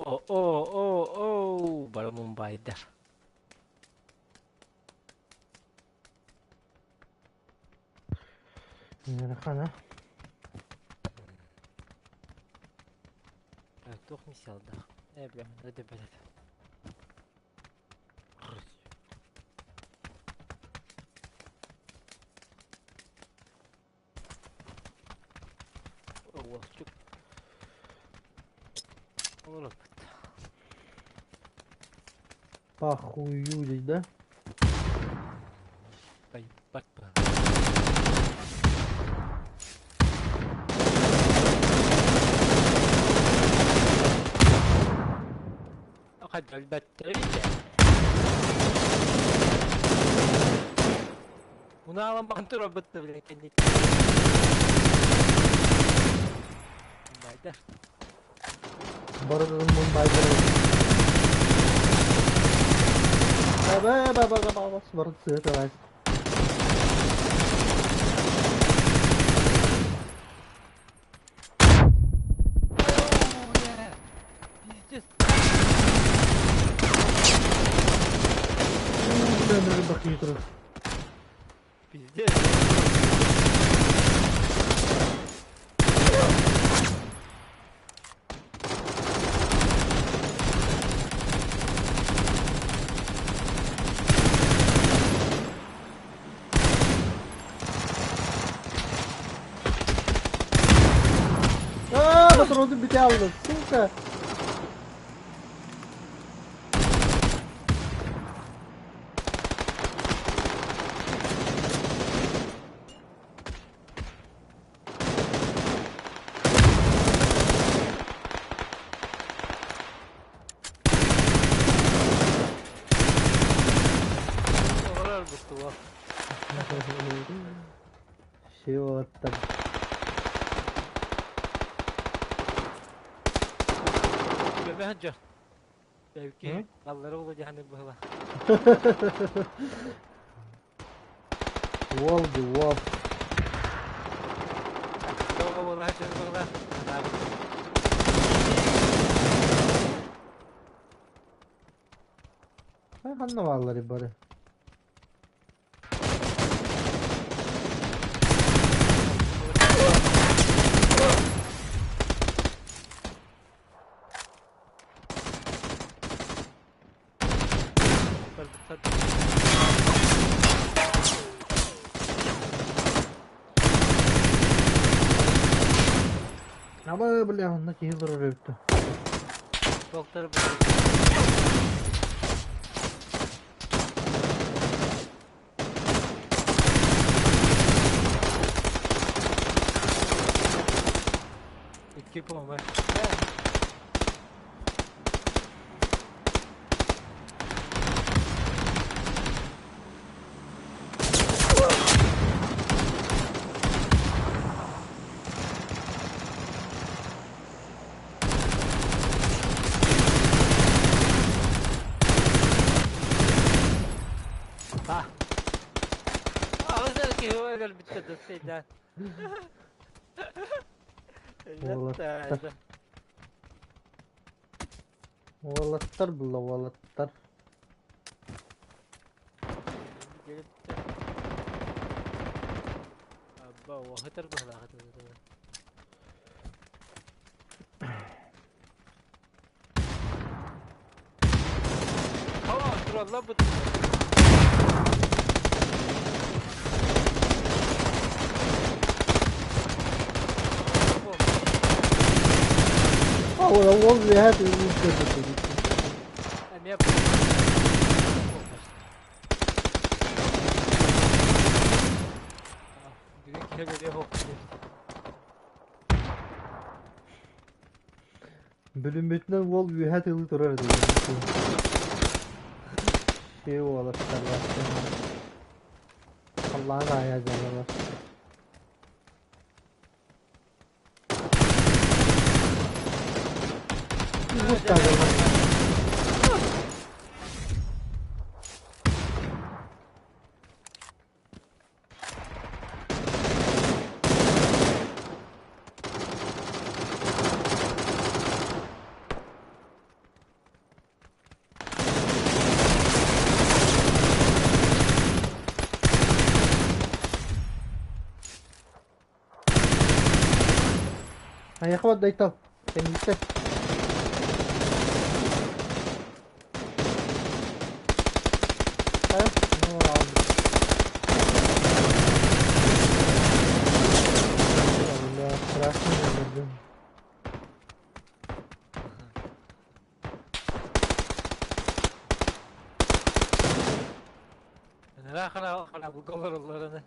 О, о, о, о, бары мумбайдар. Ыарахан а? Туох миссиялаах? Ээ, бля, өдөбөт. Уолчук. Олороппут. Похуюлить, да? Поебать бы. Унаалан турабытты бile кэнник. Байдар. Барыларын мунбайдар. Ба ба ба ба ба барыт сыата. Пиздец. Пиздец. Аа, патроны бүтэ алды, сука. Олорор бутуа. Все там. Көмө Belki аллары olacağını быһыла. Уол ди уол. Тоҕо буолар быһыла. Ай ханна бааллар бары. Аба бля, онно киһи олорор эбит. Доктор. Икки по-моему. Ha. Ağzı ki öyle bitti de Уолаттар. Уолаттар була уолаттар. Абба, вахытар быһылаах. Aa, туралла бут. А, уол үөһэ Эмиэ Бүгүн киһи хоп. Бөлүммүтүнэн уол үөһэ тылы турар диэн. Şey уолаттар бар. Allah'ın ayağı canavar. Бу. Эйиэхэ барда Айтал, кэнниттэн. Хайа, ну аҕалбыт. Бля, страшно өлөрдүм. Ыраах харабылга олороллор аны.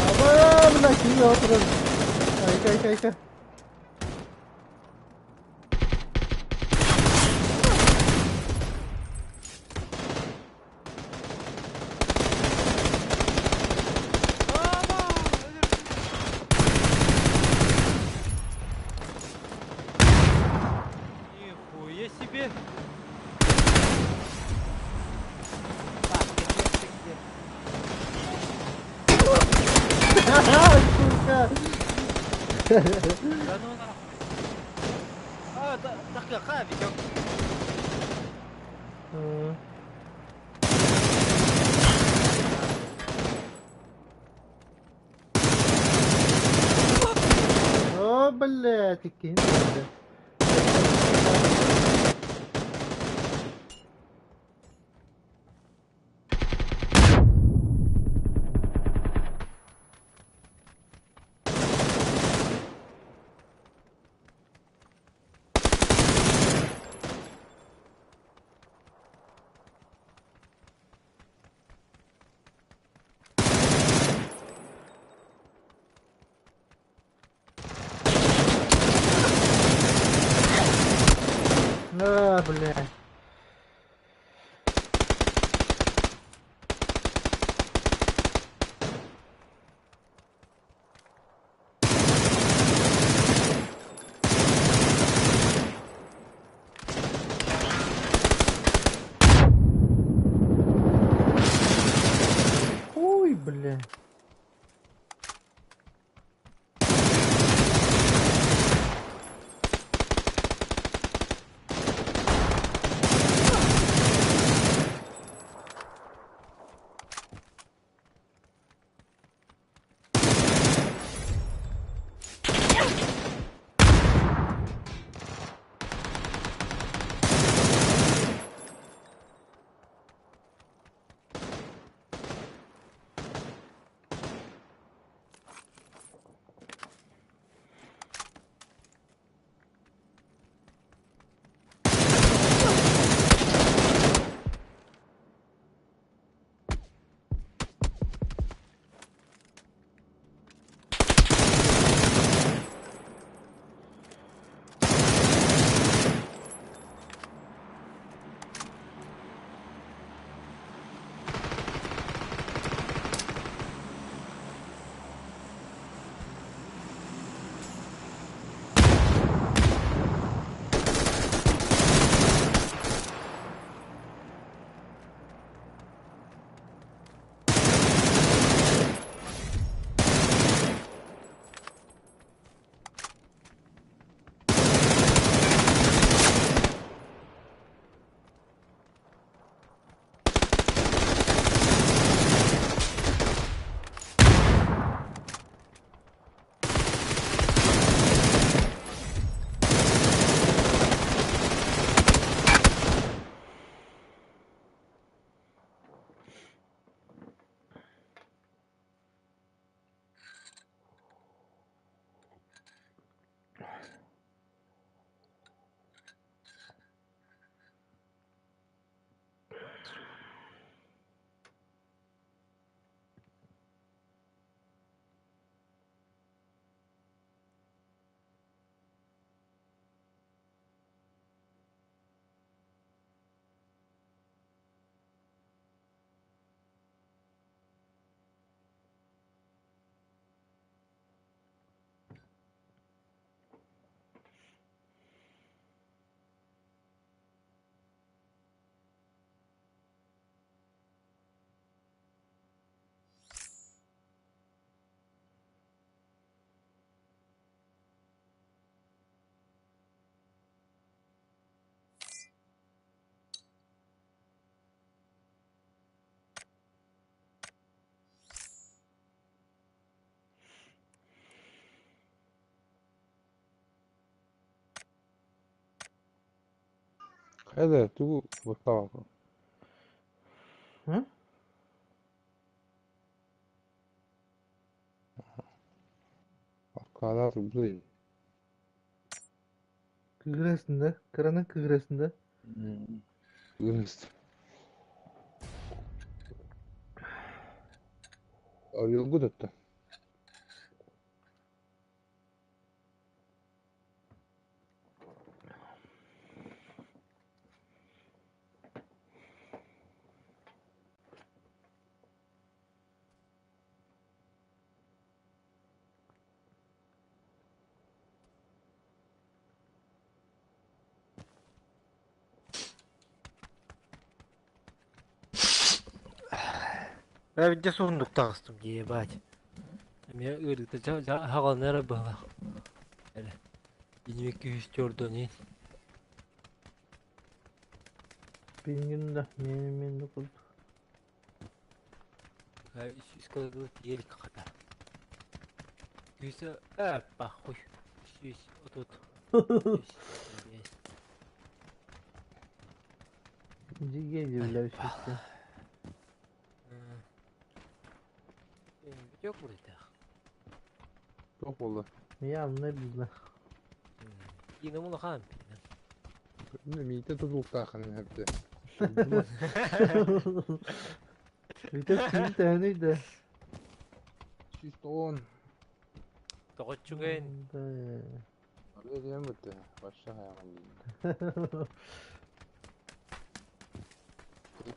Абаа, бля, киһи отурар. Айка, айка, айка. Нихуя себе! Так, где ты где? Сука! Да ну нахуй. А, да, так, Витек. О, блядь, иккиһин көрдө. А, блядь. Ой, бля. Хайда тугу баттаабаккын? М? Аккаалаах турбута дии. Кыырасың да, кыранан кыырасың да. Кыырас. Орелгу тутта. Эбидде сундук таҕыстым ебать. Эмиэ ыарыыта хаҕалана эрэ быһалаах. Эрэ. Инники күүс чордон Пингин да, мен да курдук. Елик хата. Күүсэ пахуй. 130. 105. Дьиге являющийся. Бүтүөх буруйдаах. Туох буолла? Явно видно. Киинэ улахан. Миитэ тутулуктааххын эбитэ. Бүтэ сүүн төһөнүй да? 110. Тоҕоччугайын. Да. Арыа диэн бүттэ. Вообще хайаҕан дии.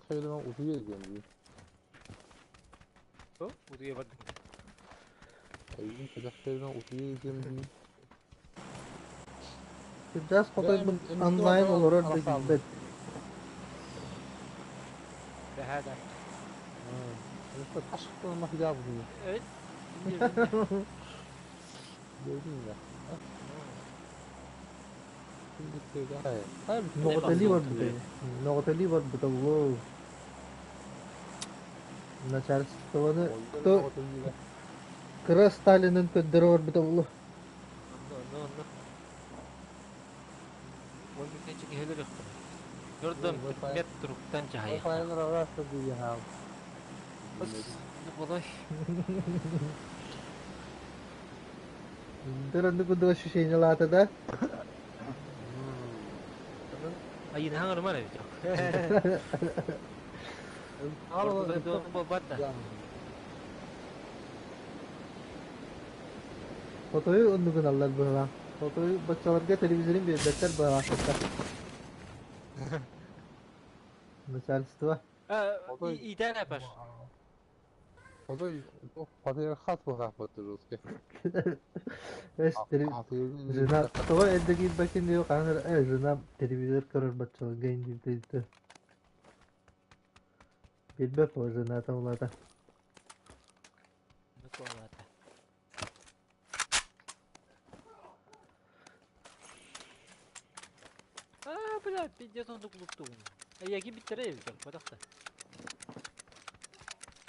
Хайдах утуйа диэн дии. Утуйа бардым. Айгын кэтэхтэринэн утуйа диэн дии. Кырдьаҕас хотойбут онлайн олорор да билбэт. Бэһээ да. Evet. Ноҕоталии барбыта Ноҕоталии барбыта буолуо. Начальствоны кто кыра Сталинын көрдөрө барбыта буолуо. Онно онно. Ол бүтээччи киһилэр Көрдөн предмет туруктан дьаһайыахтаах. Болой. Дыр курдук ощущениелаата да? Айынаһаҥ ырымар эбит. Буолбат да. Хотойу оннугуналлар быһалаах. Хотойу баччаларга телевизорын биэрбэттэр быһалаахтар. Начальство. Иитэн эпаш. Эс жена тоҕо эрдэ киирбэккин диye хаһан эрэ жена телевизор көрөр баччаларга индиирдэ. Билбэт буо жената улаата. А, бля, пиздец, он туктугун. Эйиги биттэрэ эбит, бодохто.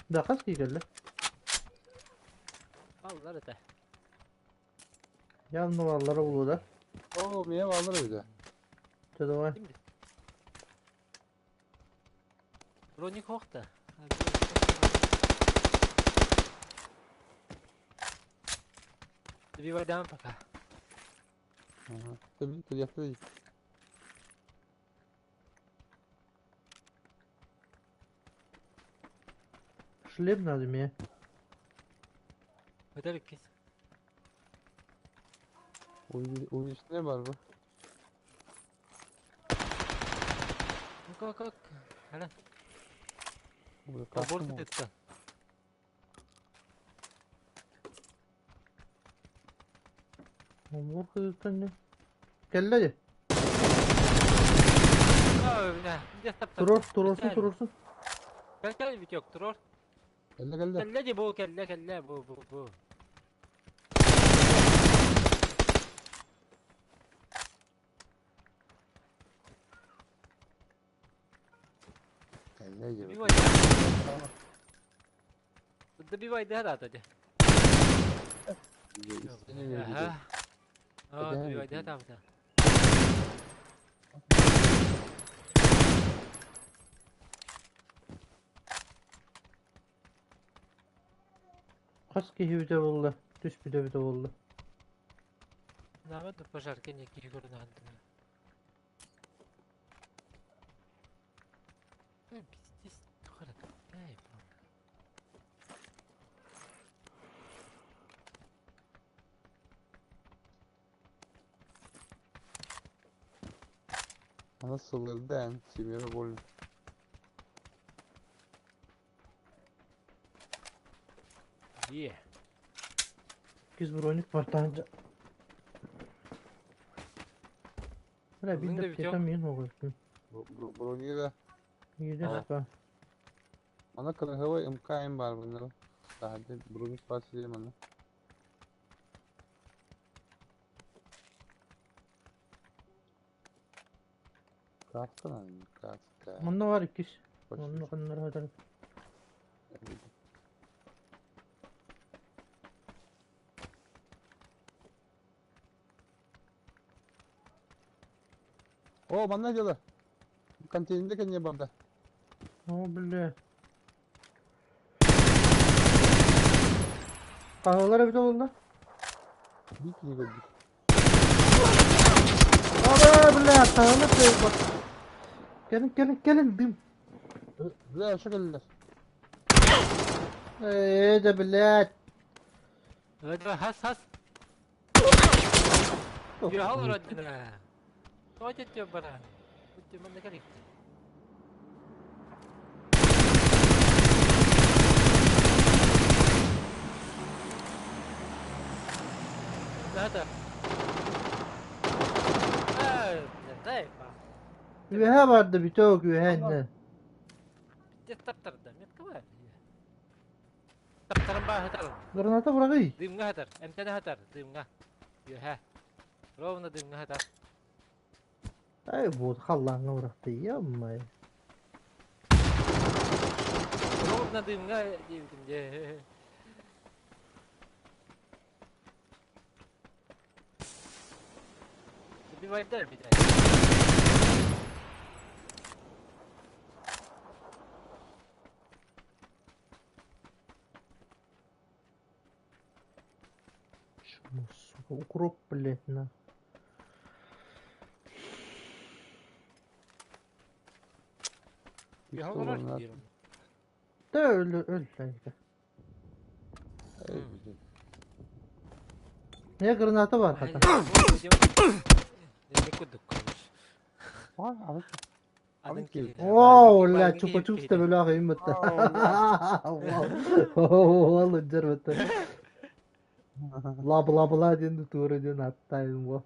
Да хас киирэллэр? Аллар это. Явно баллара булуо да? Оо, миэ бааллар эбит. Чэ давай. Броник хохта. Добивай пока. Кэлиэхтэрий. Шлем надо мне. Өтөр иккис. Увеличение бар бу. Как как? Хана. Побор тытта. Омур кыыстан не? Кэллэ дии. А, бля, Турор, турорсун, турорсун. Кэл кэл Витек, турор. Кэллэ кэллэ. Кэллэ ди бу, кэллэ кэллэ бу бу бу. Кэллэ дии. Добивай. Добивай да да да. Ага. А, добивай да там да. Хас киһи бүтэ буолла, түспүтэ бүтэ буолла. Наҕа да пожарка не киһи көрүнэ хантына. Пиздец, эй, Она сылырда эн, семеро больно. Е. 200 броник бар таһырдьа. Бля, Ылыҥ биир да да бүтүөх. аптека мин оҕуйбун. Бронига. Иидэс ба. Она красивый МКМ бар bunları. Daha da броник бар сидим она. Каска надо, каска. Манна бар иккис. Онно ханнар хатар. О, манна дело. Контейнерде кене барда. О, бля. Хаһалар эбитэ буолла. Bir kişi gördük. Aba, бля, хаһалар да Кэлин, кэлин, кэлин, дым. Бля, şu geldiler. Ээ, да, блядь. Хас, хас. Юхал родина. Тоотет баран. Бутты манна калик. Да, да. Үөһэ барда бүтөк үөһэ иннэ. Таптарда, метка бар. Таптарым ба хатар. Граната быраҕый. Дымга хатар, эмтene хатар, дымга. Юха. Ровно дымга хатар. Ай, вот халлааҥҥа бырахты, ё-моё. Ровно дымга диэбитим дьэ. Убивайдар битэ. Чмо, сука, укроп, блядь, на. Я олорор диирим. Да өл, өл, айка. Не граната бар хата. Не кудук Вау, ля, чупа-чупс төбөлөөх ыймытта. Вау, дьэрбэтэ. Ла-бла-бла диэн туора диэн аттайым во.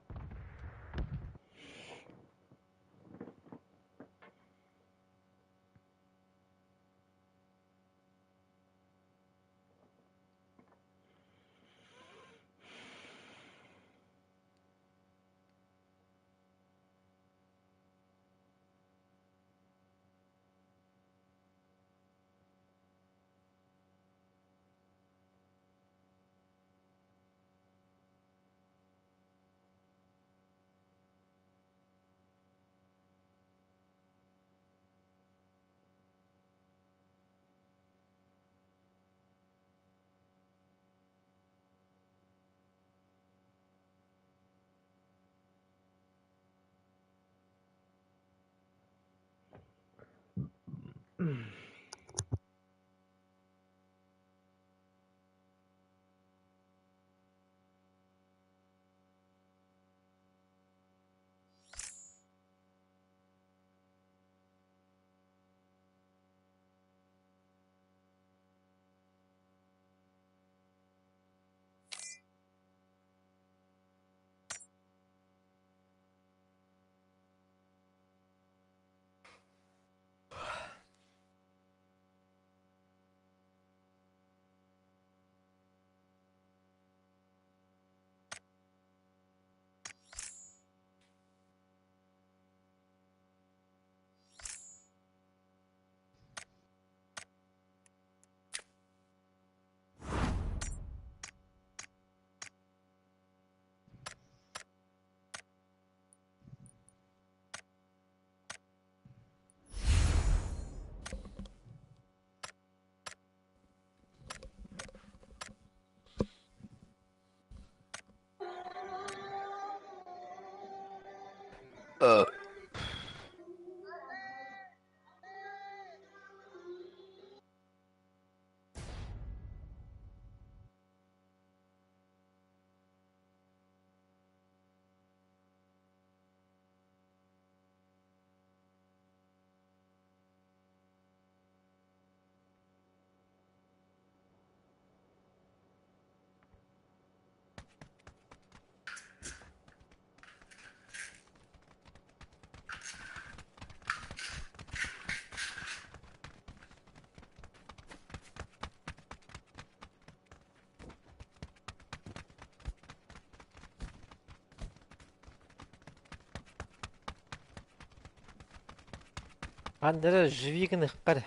Андера живи гыныхпар.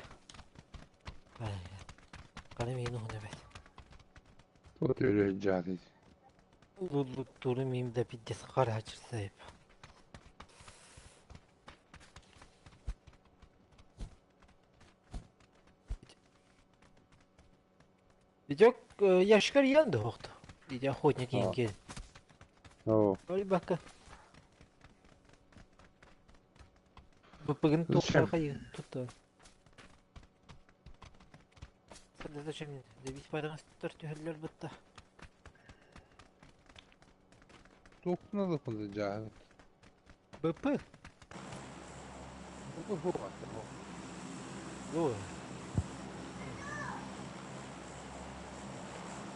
Кары миин уһун эбэт. Тут өрө Луттуру миим да пиздец хара чырсайып. Видок яшкар янды хоқты. Диде охотник инген. О. Ой бака. Быпыгын тоқшаға тұтты. Да зачем мне? Добить пайдаңыз түһәлләр бытта. Тоқтына да фонда жағы. БП. Ой.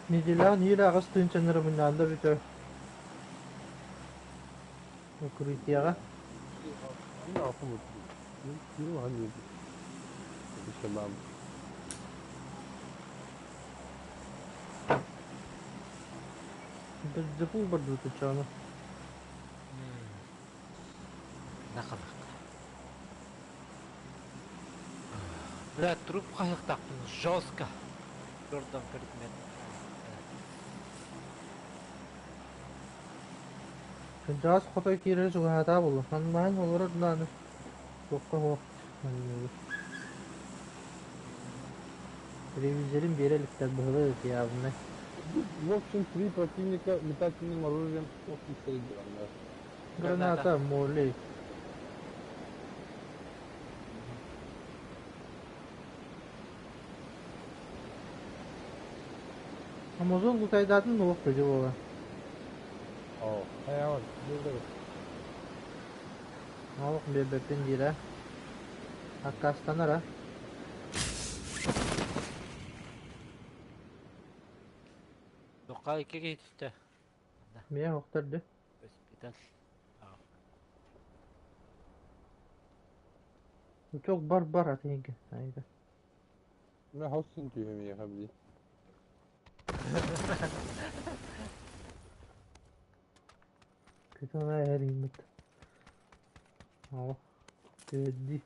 Неделян ир ағыс тыынчаныры мыннанда бүтө. Укрытияға. Бір бар дуты чаны. Нақылық. Бля, труп қайықтақпын, жестко. Жордан предмет. Кынжаас хотой киирер чугаһаатаа буолла. Ханнаан олорор дааны. Туохха хуох. Телевизорин биэрэ иликтэр быһылы явно. В общем, три противника метательным оружием да. Граната, моли. Амазон лутайдатын нуох көдө буола. О, хайаван, burada. Алых биэрбэппин диирэ. Аккастанара. Тоққа екі кетті. Мия охтарды. Госпиталь. Çok бар бар атыгы. Айда. Мен хаусын түйем я хабди. Көтөн эримит. О. Төдди.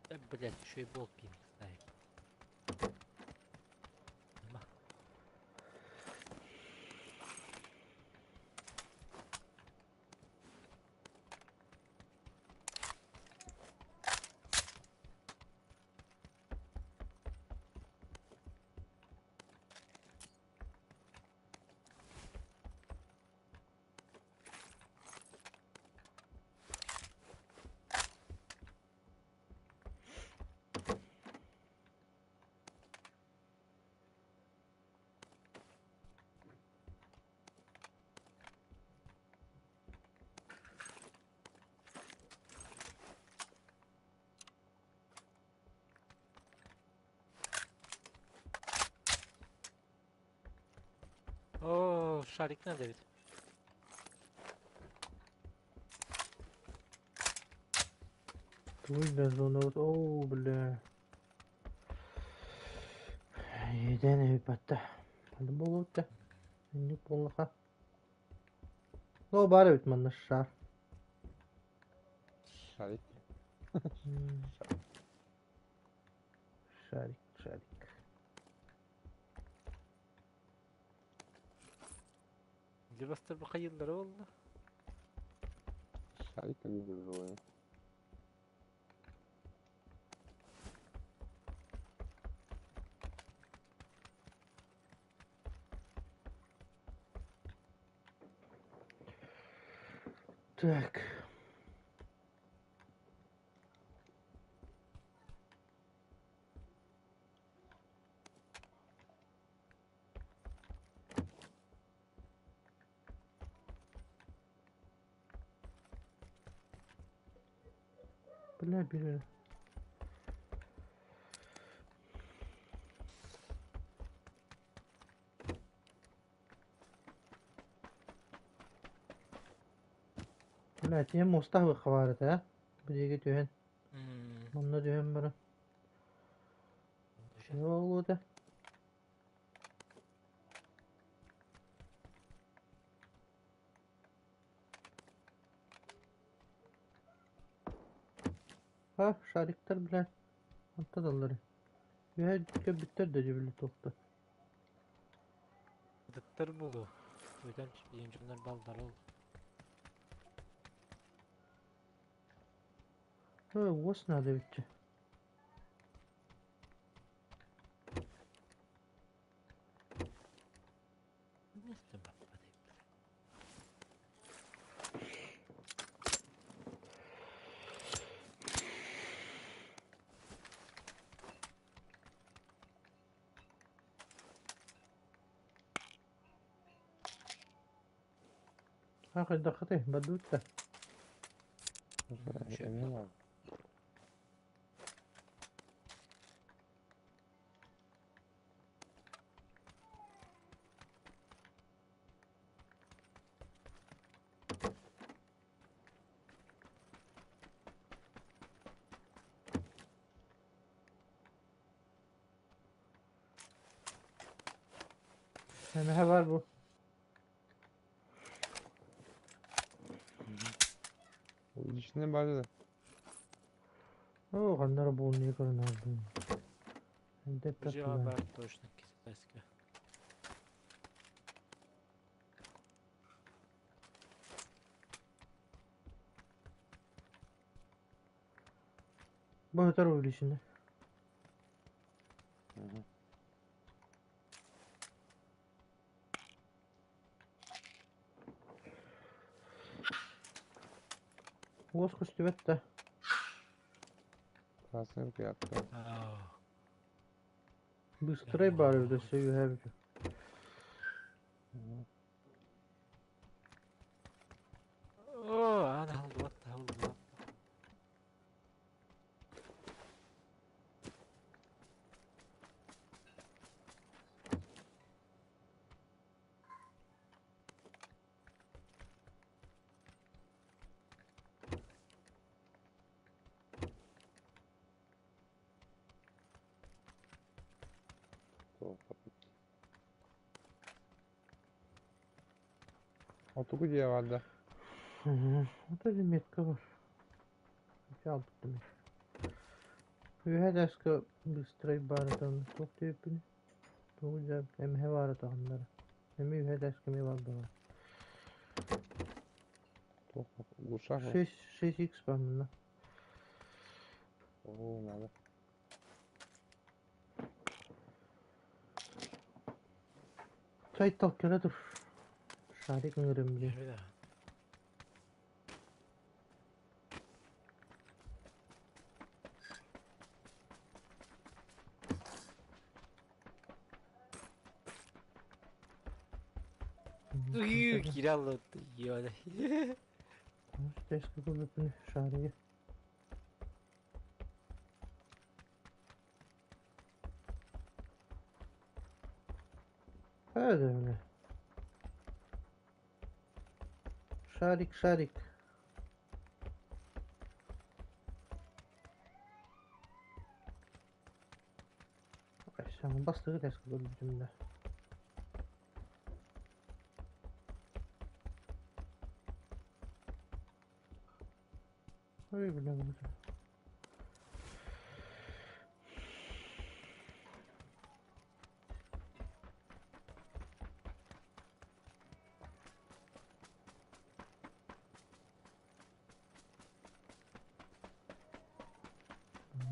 Да, блядь, еще и болт пинг ставит. О, шарик надо ведь. Туй зона. О, бля. Еден өпатта. Хады болуутта. Инник боллаха. О, бар бит манна шар. Шарик. Шарик, шарик. Левастер бақайылары болды. Шарик не было. Так. Бля, били. Бля, тиһэн муостаах баар этэ, а? Билиги түһэн. Онно түһэн баран. Чего это? Ha, шариктар, блядь. Антадаллары. Үһэ көбүттэр да дьүбүлү туохта. Ыттар буолуо. Бүтэн биир дьоннор баллар ол. Уос надо битче. Место баппа дейбит. Ha, хайдаххытай, бардыбыт да. Эмиэ баар. Эмэһэ баар бу. Увеличенный баар да. Оо, ханнара буолнуйа көрөн аалдым. Эндэппэт Бу баар. баар точно китайская. Бу өтөр увеличенный. Уос көстүбэт да. Красный пятка. Быстрай баар эбит өссө үөһэ эбит. Оо, аана халдыбат, халдыбат. Отугу дьиэ баар да. Ото метка бар. Албыттым. Үөһэ даска быстрай баар этэ туох диэбиппиний? Тугу дьэ эмэһэ баар этэ ханнара. Эмиэ үөһэ даска эмиэ баар буолар. Туох глушак. 6 6x бар мында. Оо, надо. Чай кэлэ тур. Шарик ыҥырым били. Уй, кираллы ёда. Теска көрбүппүн шаригы. Hadi. Шарик, шарик. Ай, саҥа бастыгы теска көрбүтүм да. Ой, бля, бля.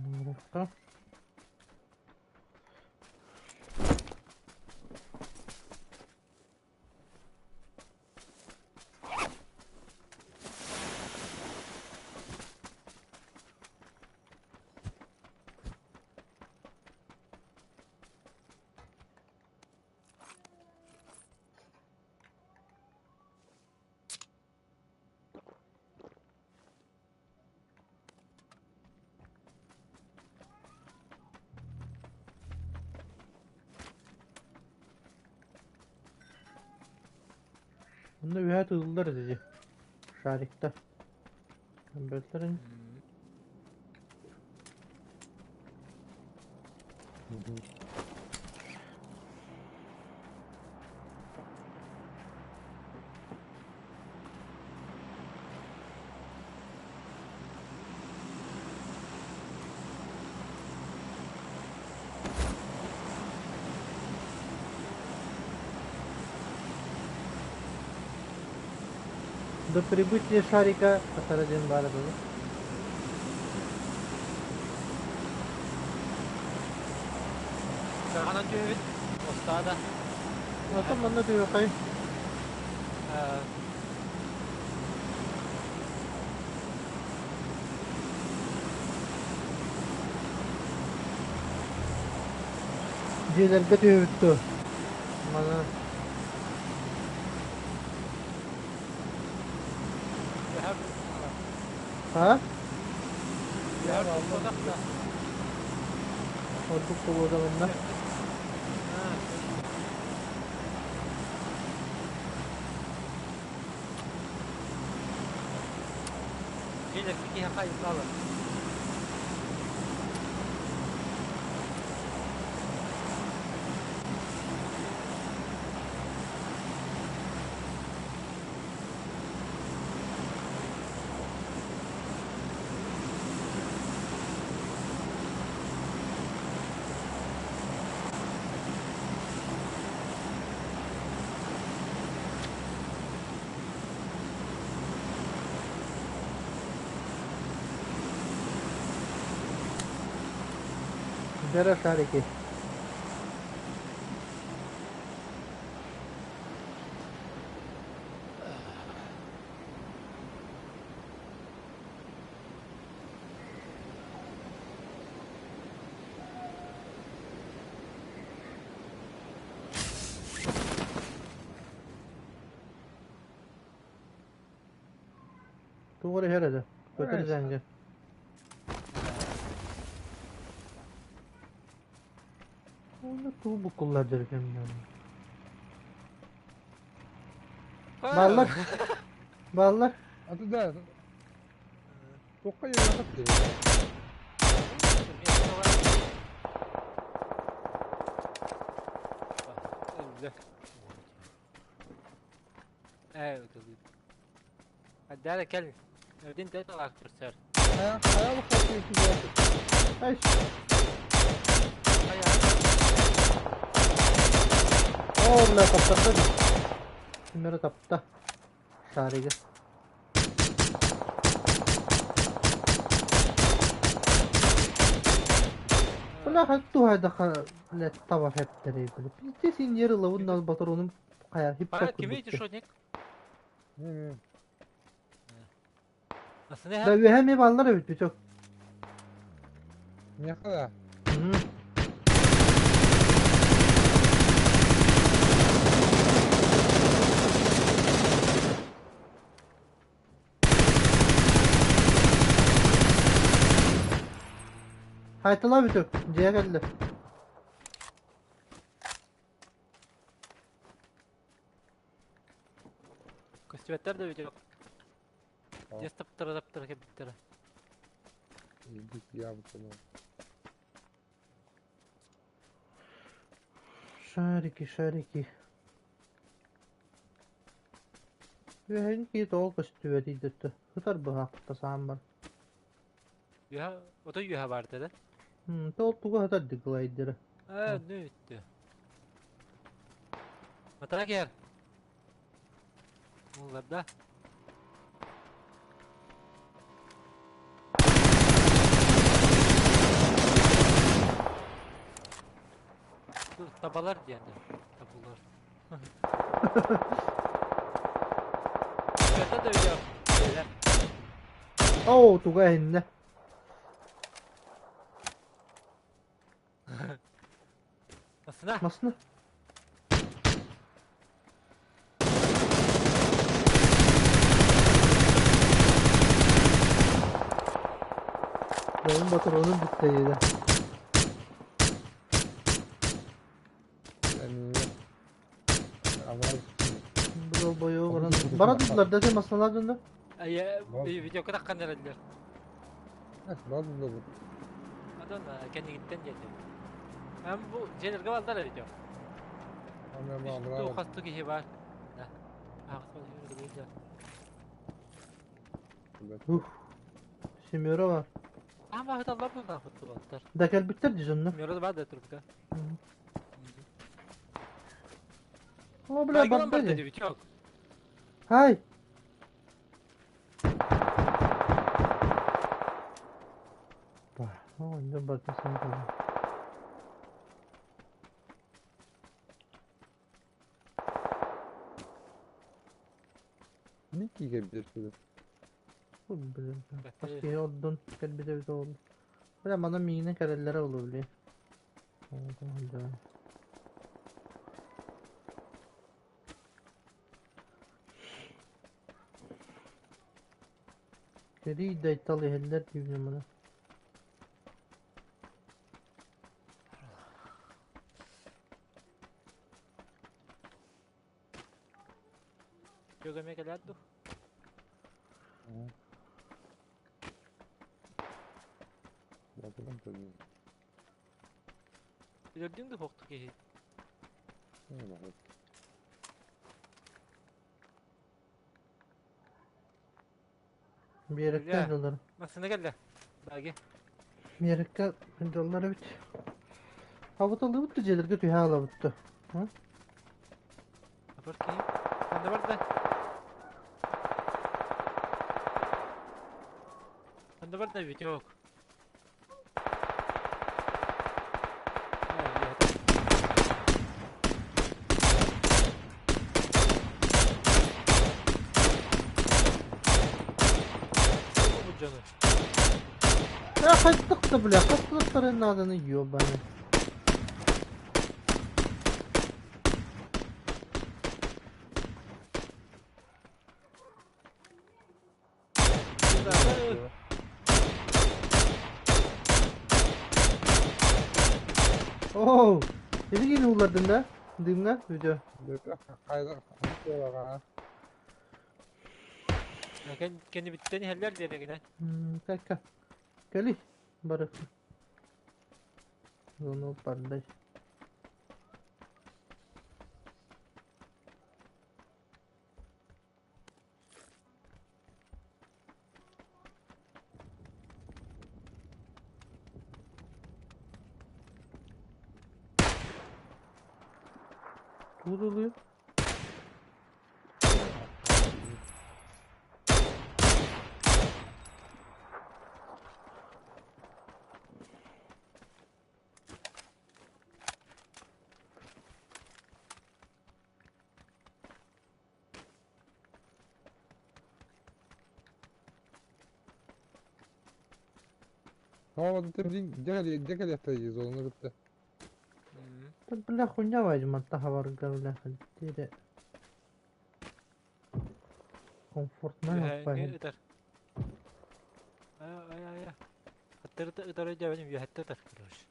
Нурахта. Онно үөһэ тыыллар этэ дии. Шариктар. Көрбөттөрүн. До прибытия шарика хатара диэн баара дуо? Хаҕанан түһэбит, остаада. Оттон манна түһүөххэй. Дьиэлэргэ түһүбүт дуо? Маны А? Ордук буолуо манна. Дьэ шарики. Тугу эрэ иһэр этэ. Көтөр дьаҥга. Уонна тугу буккуллар дьэргэмнэр. Бааллар. Бааллар. А ты да. Туохха йыллахат дии. Адаара кэл. Өрдүн тэталаах көрсөр. Хайа хайа олохтоох Ай, Хайа. Оо, бля, таптарда дии. Ким эрэ тапта. Шарига. Бля, туһайдаха, бля, таба хэптэрэй, бля. Пиздец, иньер ылабын да батаронум хайа хиппэ Пара кими курдук. шотник? Не Да үөһэ эмиэ бааллар эбит бүтүк. Миэхэ да. Хайтала бүтүк, дьиэ кэллэ. Көстүбэттэр да бүтүк. Дьиэс таптара таптара кэлбиттэрэ. Шарики, шарики. Үөһэҥ киһи тоҕо көстүбэтий да сытар быһаахта сааммар. Үөһэ, отой үөһэ баарта да? Тоҕо туга сытар дыгылайдара. Ээ, нү үттү. Матара кэр. Мулларда. Табалар диэн табулар. Это да видео. Оо, туга эһиннэ. Масына. Масына. Benim батаронум бүттэ диэтэ. Бу Бойу баран. Бара дудулар да масалар дьонно. Видео таххан эрэллэр. Базы Адон кэннигиттэн диэтим. Ам бу дьиэлэргэ балдар видео. Хасту киһи бар. Да. Ух. Семеро бар. Ам баһыталлар бу футболтар. Да кэлбиттэр дии дьонно. Семеро бар да трубка. О, бля, Барда барда. дии Витек. Хай. Ба, о, инде барда сен калды. Не киге берсилер? Бу блин. Паски отдун кэлбите бит ол. Бля, мана миинен кэрэллэрэ олу били. Да. Кэрий дайтал иһэллэр диибин мана. Жөгөмө келер ду. Базыдан көрдüm. Билердиң ду хокту киһи. Биэрэккэ Бля. дьоллар. Масына келле. Баги. Биэрэккэ дьоллар эбит. Абыталлыбыт да дьиэлэргэ түһэ алабытты. Апар киһи. Ханна барда? Ханна барда Витек? Я хайттык бля, хастылыктарын наданы ёбаны. Оу, Эдигин улардын да? Дымга видео. Кайда кайда Кенни биттен хеллер дерегine. Кака. Кели. Барык. Зону бардай. Туğruluyor. Tamam hadi gel gel yatayız onu bitti. Бля, хуйня возьму, тахавар бля, тире. Комфортно пахнет. Ытар. Ай ай ай. Аттыр ытар дәбеним яхтты тар короче.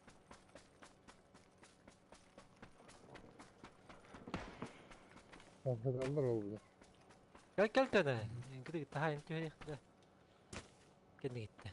Konfederallar oldu. Gel gel tane. Gidi daha inti да. Kendi gitti.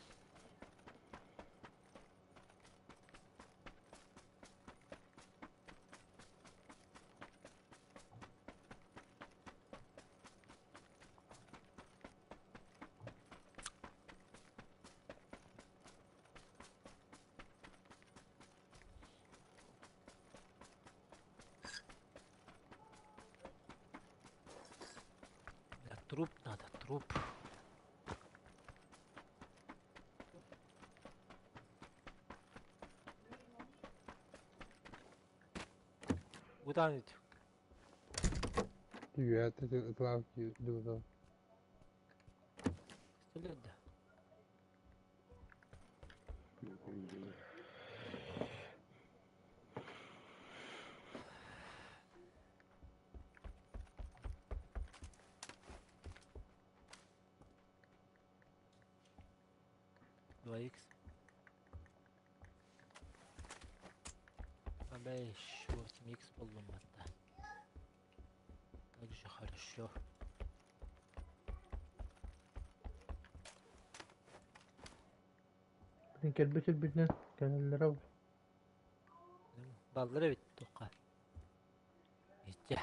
Бля, труп надо, труп. Куда идти? Üyette etraf durdu. Пистолет, да. Два икс. 5, 8 икс болдум hatta. Также хорошо. Кэлбит сирбитинэн кэлэллэрэ Баллар эбит туохха. Иччэ.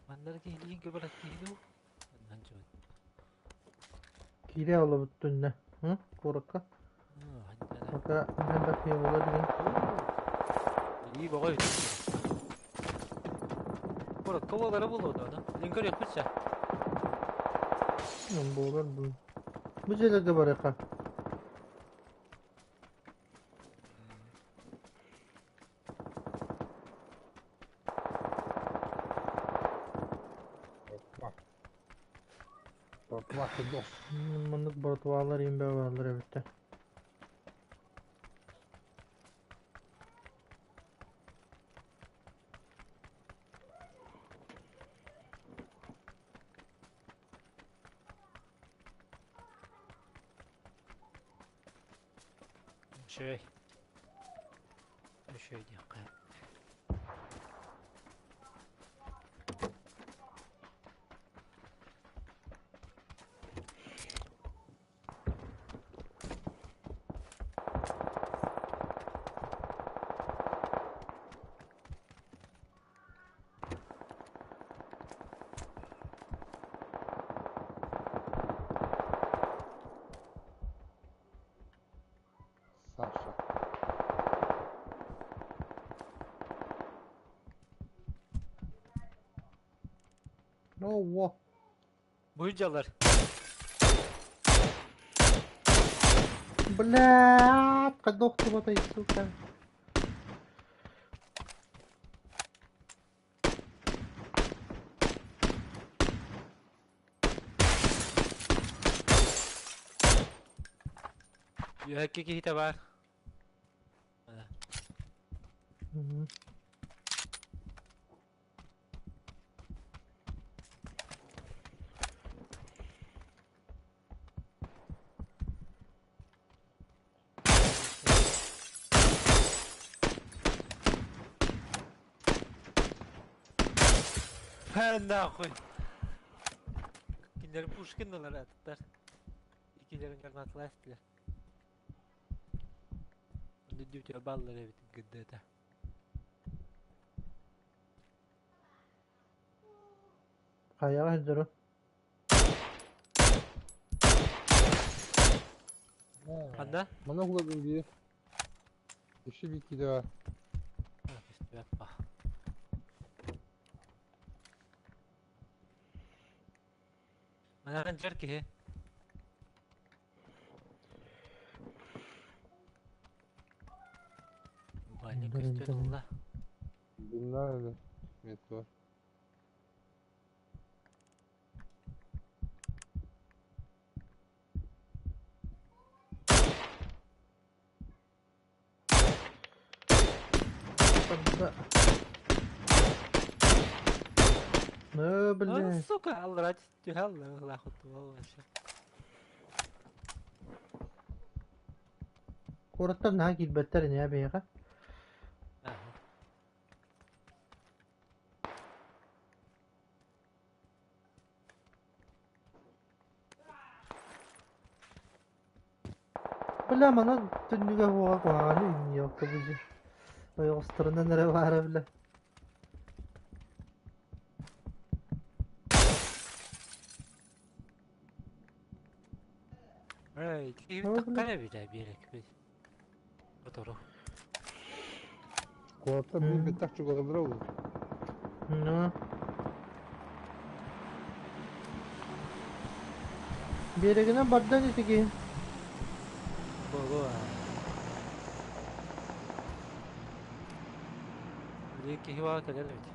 Маннары киһилиин көбөлөт киһи дуу? Манан чугас. Киирэ олобут түннэ. Куоракка. Пока элбэх киһи буолар диэн. Илии боҕой Куоракка буолара буолуо дуо? Илин көрүөхпүт сэ. Буолар бу. Бу дьиэлэргэ барыахха. Маннык братвалар иин бааллар эбиттэр. Үчүгэй. Үчүгэй диэххэ. Саша. Ну, во. Бу дьалар. Блядь, хайдах охтубатай, сука. Үөһэкки киһитэ баар. Нахуй. Кинилэр Пушкиналар аттар. Икилэрин гранаталаах этилэр. Дүдүтэ баллар эбит гыддата. Хайаҕа сылдьар Ханна? Мана кулабын дии. Еще бикки да. Көстүбэт ба. Манан дьар киһи. Баня көстөн улла. Bunlar öyle. Evet var. Ну, блядь. Сука, аллара түһэ алла вообще. Куораттан наһаа киирбэттэр ини биһиэхэ. Бля, манан түннүгэ хуоҕа куһаҕаны инниокка бу ойоҕосторунан эрэ баара бля. Эй, киһи таххара бile биэрек Отору. Куораттан биир бэттэх чугаһыллара ол. Ну. Биэрэгинэн бардан итиги. Буолуо. Били киһи баа кэлэр эбит.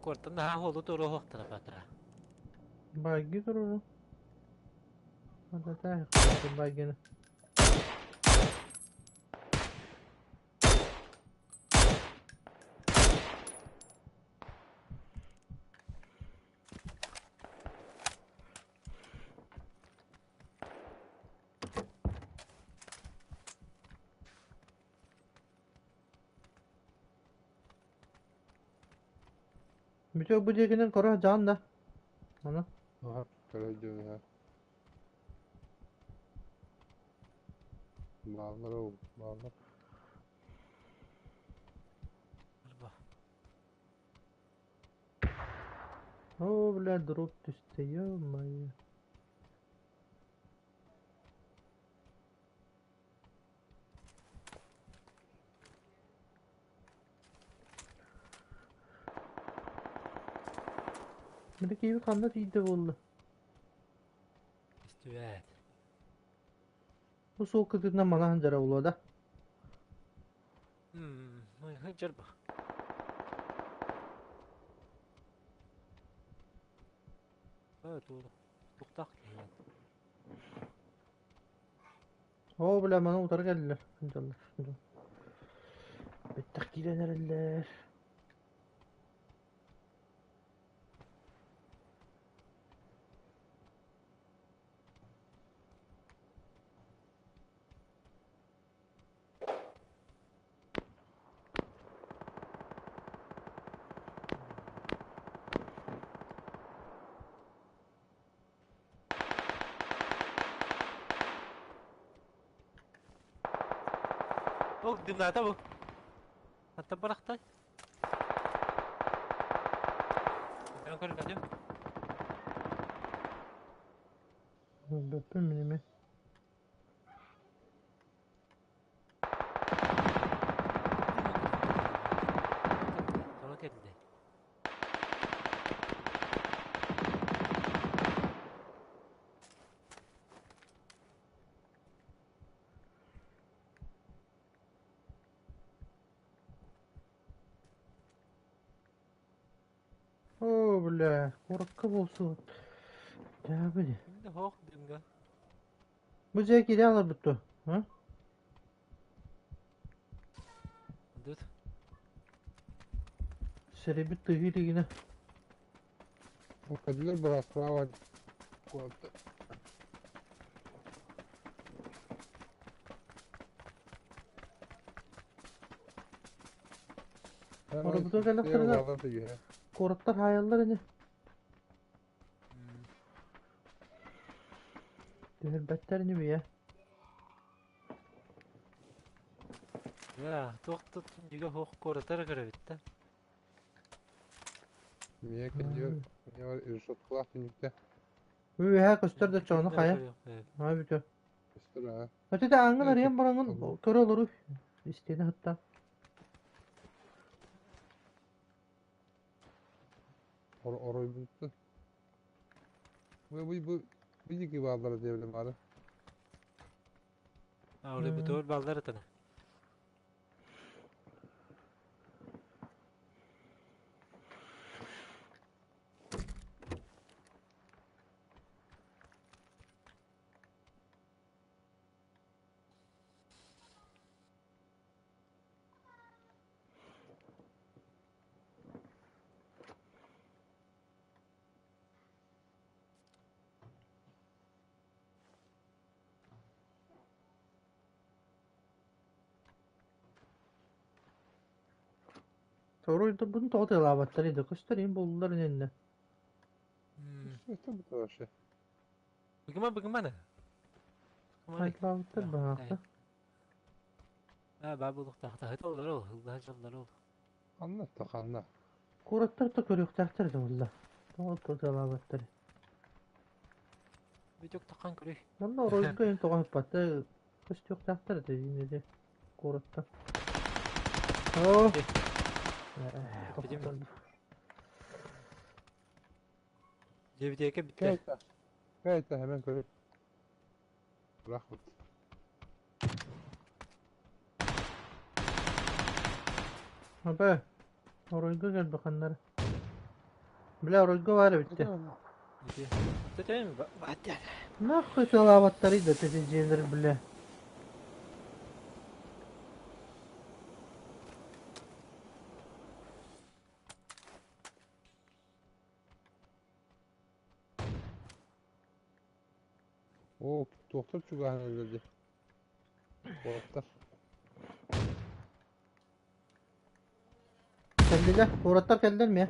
Куораттан наһаа хуолу туруо хуохтара баатара. Байги туруру. Ата байгины. Бүтэ бу диэкинэн көрө сылдьаҕын да? Аны Аха, көрө сылдьабын. Бааллар ол, бааллар. Арба. О, бля, дроп түстэ, ё-моё. Били киһи ханна тиийдэ буолла? Истибэт. Бу суол кытыытынан манаһан дьара буолуо да? Сылдьар ба. Туохтаах киһи. Оо, бля, маны утары кэллилэр. Сылдьаллар. Бэттэх киирэн эрэллэр. Ол дымната бу. Хантан барахтай? Мен көрбөтүм. Көрбөппүн мин эмиэ. Тоҕо кэллэ? Оо, бля, куоракка буолсубут. Дьаабы дии. Кимде хоох дымга. Бу дьиэ киирэн олорбут дуо? А? Дут. Сэрибит тыһыы илигинэ. Кэллилэр быраас справа куорат. Оробутугар кэллэхтэринэ куораттар хаайаллар ини. Түһэрбэттэр ини бийэ. Я, туох түннүгэ хоох куоратара көрөбүт да. Миэ кэлдиэр, решеткалаах түннүктэ. Үөһэ көстөр да чоону хайа. Аа бүтө. Көстөр аа. Өтүтэ ааҥҥын арыйан бараҥҥын көрө олору. Истиэнэ сытта. Оройбуттан. Бу бу бу бу диэки бааллара диэбилим баары. А, оройбутугар бааллар этана. Торуйдурбутун тоҕо тыалаабаттар да көстөр иһин буллулар инэннэ. Что это вообще? Быгыма быгымана. Хайтлаабыттар баһаахта. Аа, баа булуктаахта олор ол, ыллаһа дьоллор ол. Ханна та ханна. Куораттар да көрүөхтээхтэр да буолла. Тоҕо тыалаабаттар. Бүтүк таххан көрүй. Манна оройго иһин тоҕо ыппаттар көстүөхтээхтэр да диинэди куораттан. Оо. Дебитиэкэ бүттэ. Кайта. Кайта hemen көрүп. Рахмат. Апа, оройго кэлбэ ханнары. Бля, оройго баар эбиттэ. Нахуй тыалаабаттарый да тэти дьиэлэр, бля. Оо, туохтар чугаһан өлөр дии. Куораттар. Кэллилэр, куораттар кэллилэр миэ.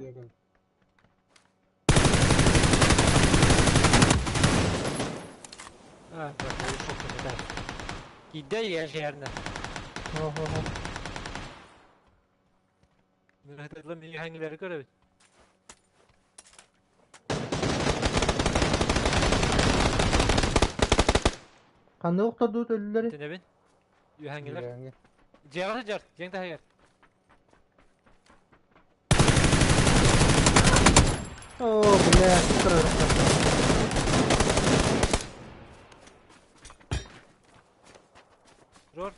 А, Киирдэ иһэрнэ. Оһо. Мин иһэҥилэри көрөбүт. Ханна охтордуут өлүлэри? Тэнэбин. Үһэҥилэр. Дьиэҕэ сылдьар, дьиэҥ таһыгар. О, бля, стройка. Рор.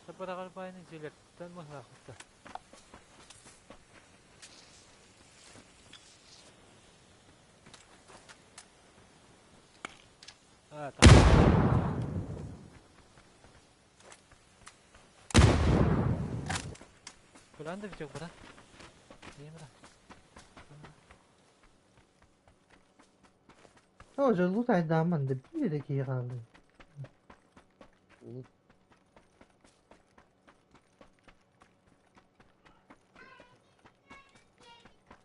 Сапараҕар баайны дьиэлэртэн мыһаахыта. А, там. Кулан да битек бара. Не бара. О, же лутайдааман да биир эрэ киһи хаалла.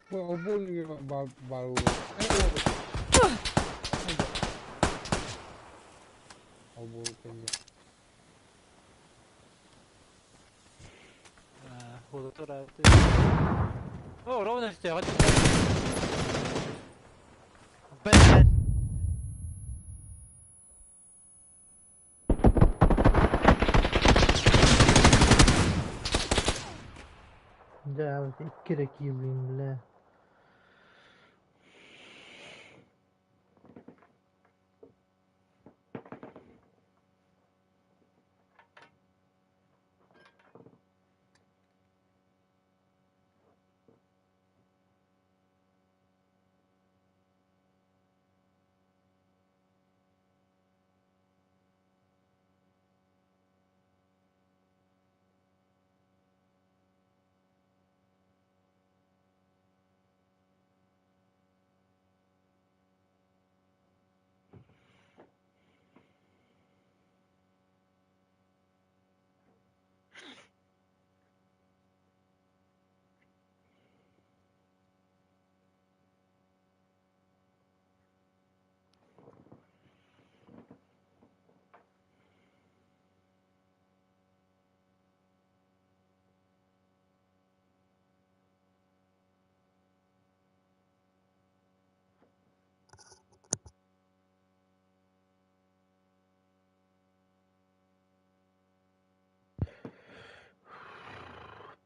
Бу обуон бар бар. Обуон кэннэ. О, ровно все. Блядь. Дьэ, икки эрэ киилиин, бля.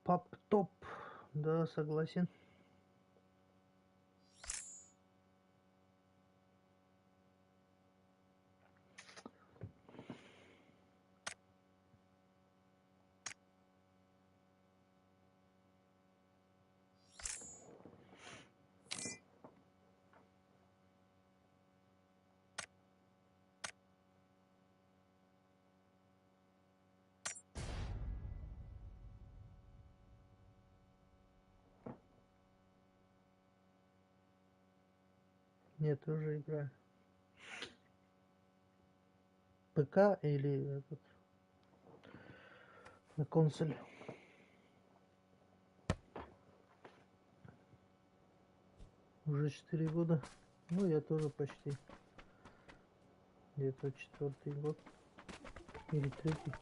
Пап топ. Да, согласен. Я тоже играю. ПК или этот на консоли. Уже 4 года. Ну, я тоже почти. Где-то четвертый год. Или третий.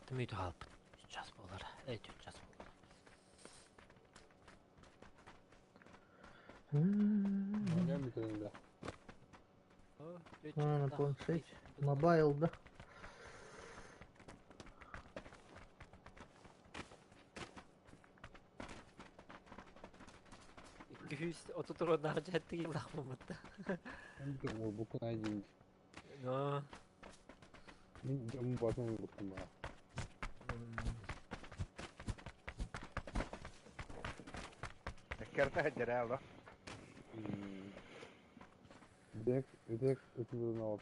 16 мүнүүтэ хаалбыт. Час буолар. 4 час буолар. Оонньоон бүтэрин да. А, на планшете. Mobile, да? 230 уоннаах дьэттиги лахмаммытта. Уолбуккун айдин. Но Мин дьоммун батын уолбуккун баа. Эккерте сылдьар ээ, Үтэк, үтэк ытыырын оҕот.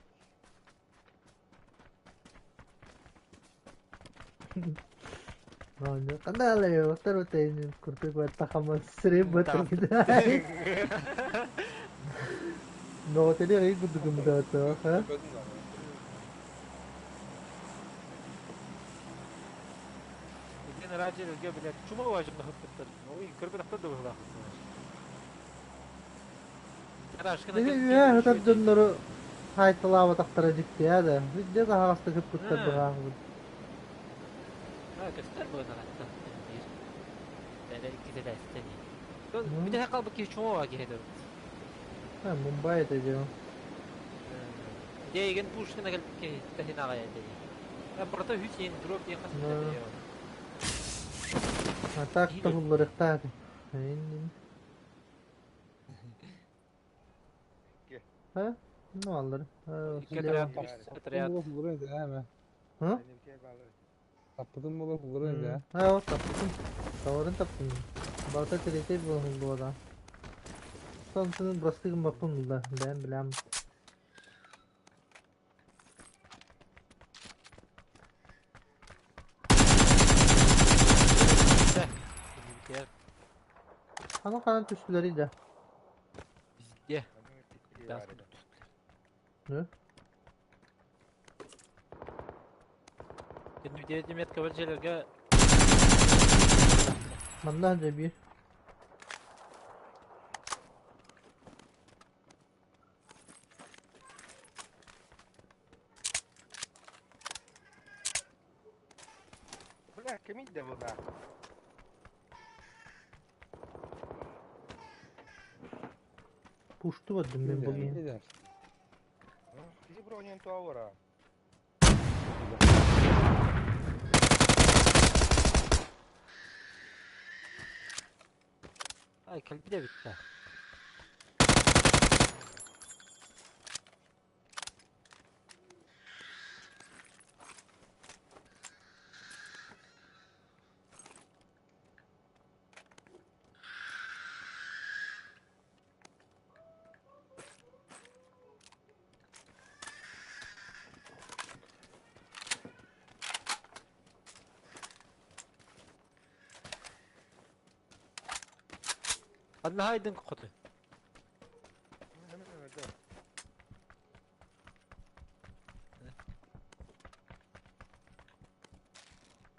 Курдук Итин радио билет чума важно хыппыттар. Ой, көрбөтөхтөр да быһылаах. Үөһэ сытар дьоннору хаайталаабатахтара дьиктиэ да. Видде таһаҕастык ыппыттар быһаахпыт. Көстөр быһылаахтан биир. Икки Бүтэ қалбы киһи чума киһи да. Мумбай это дело. Деген пушкина кэлбит киһи таһин аҕай этэ. Барыта үс иэн дроп диэн хас А так тобулларыктааты. Ha? Ne alır? Отряд. Hı? Tappıdın mı olur ya? Ha o tappıdым. Tavарын taптым. Барыта третий был да. Сонсын бырастыгын баппын да. Бәм билем. Ана канан түстүлэр да. Бизде. Ne? Метка бар жерлерге. Манна да bir. Бля, кемить да вода. Пушту бардым мен bugün. Киһи бронен туавара. Ай, кэлби да битте. Ханна хайдын хоту.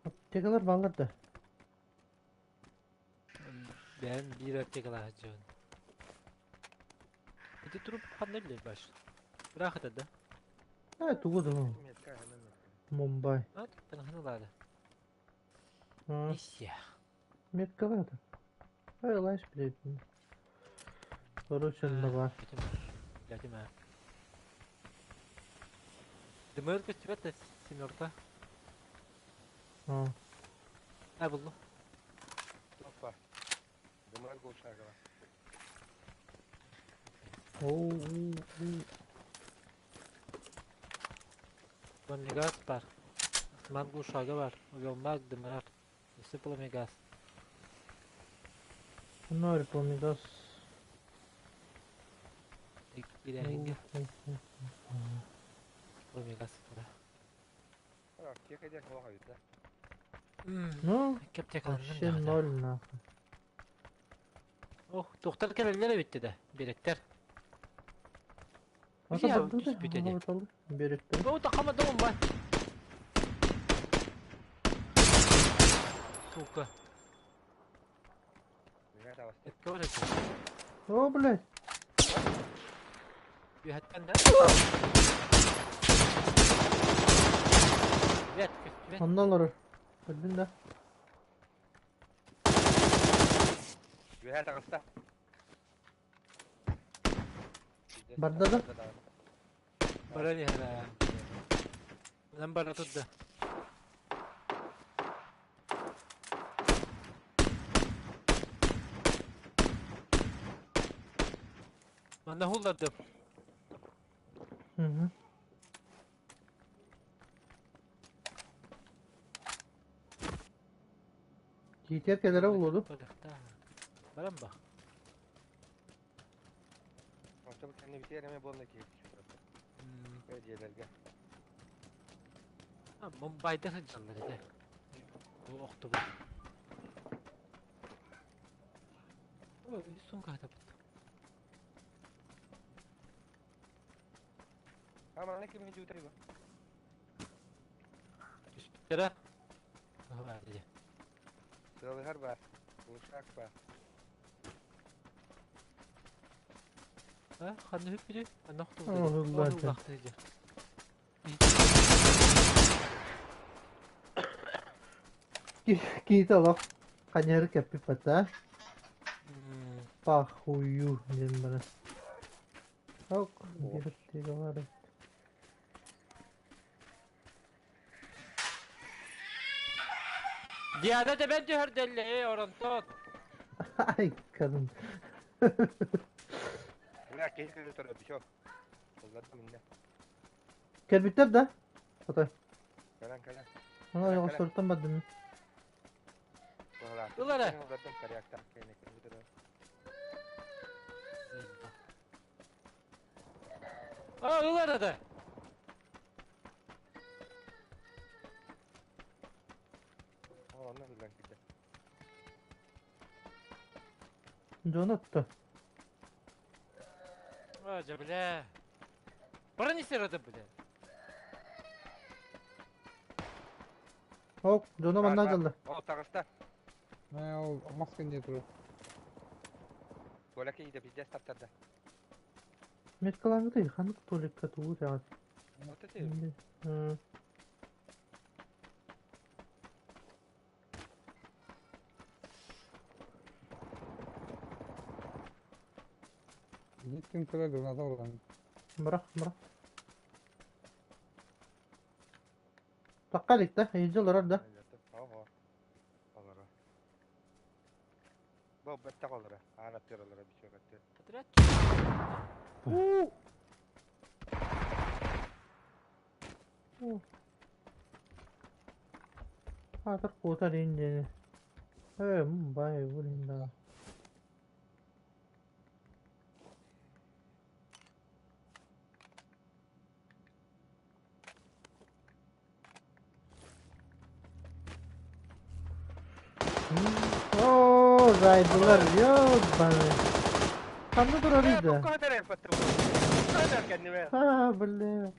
Аптекалар баллар да. Ben bir аптекалар жон. Ити туруп ханна билер баш. Бырахат да. Ha тугу да. Мумбай. А таңханалады. Ha. Миссия. Метка бар. Ай, лайш билет. Короче, бар. Билетим. Дымыр көстүбэт семерка. Ha. А булду. Опа. Дымар голшагала. Оу. Пламегаз бар. Мангу шага бар. Уелмаг дымырар. Өссө пламегаз. Ноль пламегаз. Киирээһиҥҥэ пламегаз тура. Аптека диэн суох эбит да. Ну, Кептекаланным вообще ноль нахуй. Ох, туохтар кэлэллэр эбитти да, биэрэктэр. Ата Я барды да. түспүт эди. Беректе. О, тахама дом ба. Сука. Эккэ бар эти. О, блядь. Үһэттэн да. Бэт, көстүбэт. Оннан олорор. Көрдүн да. Үһэ таҕыста. Барда да? Баран иһэр. Нам бара турда. Манна хуллардым. Hı. Киитер кэлэрэ булуоду. Баран ба. Онтон кэннэ битиэр эмэ буолла киһи. Дьиэлэргэ. Мумбайда сылдьаллар этэ. Охтубут. Ой, сумка хатаппыт. Аманы ким видео бу? Түспүттэрэ. Сылыһар бар. Ушак бар. А, ханна үппүтүй? Ханна охтубут? Оһуллаата. Киһитэ олох ханьары кэппит бата. Пахую диэн баран. Ок, биир баар. Диана тэбэн түһэрдэллэ, ээ, оронтон. Ай, kadın. Бля, киһи кэлэ турар, все. Ыллардым иннэ. Кэлбиттэр да? Хотой. Кэлэн кэлэн. Ана оҕостортон бардым. Быһалаах. Ыл эрэ. Ыллардым коряктаах кэлэн кэлэ турар. А, ыл эрэ да. Ол онно ыллан киирдэ. Дьон отто. А, дьэ, бля. Пронеси это, бля. Ок, дьоно Бар, манна бар. дьалла. Ол таҕыста. Мэ ол маска не турар. Толя киһитэ пиздец таптарда. Меткалаангыты ханнык туалекка тугу тэҕит? Вот это. Gittim köle granata vurgan. Бырах, бырах. Таққа да, иджи олорор да. Ого. Олоро. Бу бэттэх олоро. Аан аттыр олоро бичок аттыр. Отряд. Аатар куотар иин диэни. Ээ, бай, блин, да. Оо, зайдылар, ёбаный. Ханна турар Бля, иде? букка көтөр элбэтте бу. Көтөр кэннибэ. А, бля.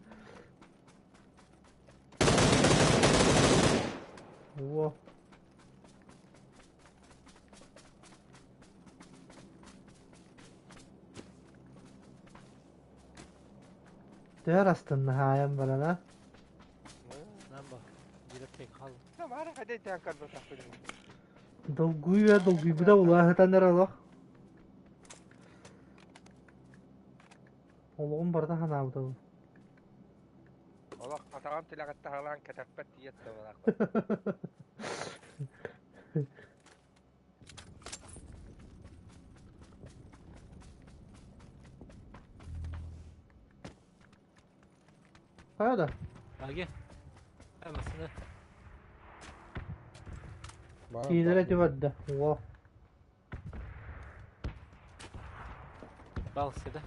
Во. Төһөр астынна хаайан баран, а? Нам ба. Биир tek хал. Мара хадей тэн карбы тахпыдым. Долгуйа, долгуйбута улаахытан эрэ олох. Олоҕум барыта ханаабыта бу. Олох атаҕам тилэҕитте халаан кэтэппэт тиийэт да балаах. Хайа да? Аге. Амасына. Бар Киилэрэ ити барда. Во. Балсы да.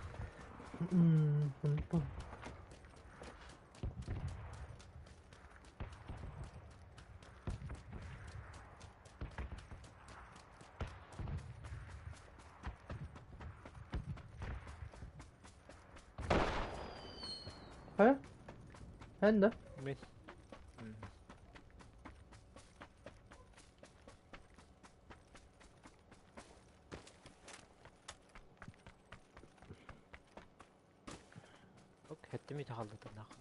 Онтон. Хайа? Эн да? Мен. Ок, хэттими тахаллытын нахаллар.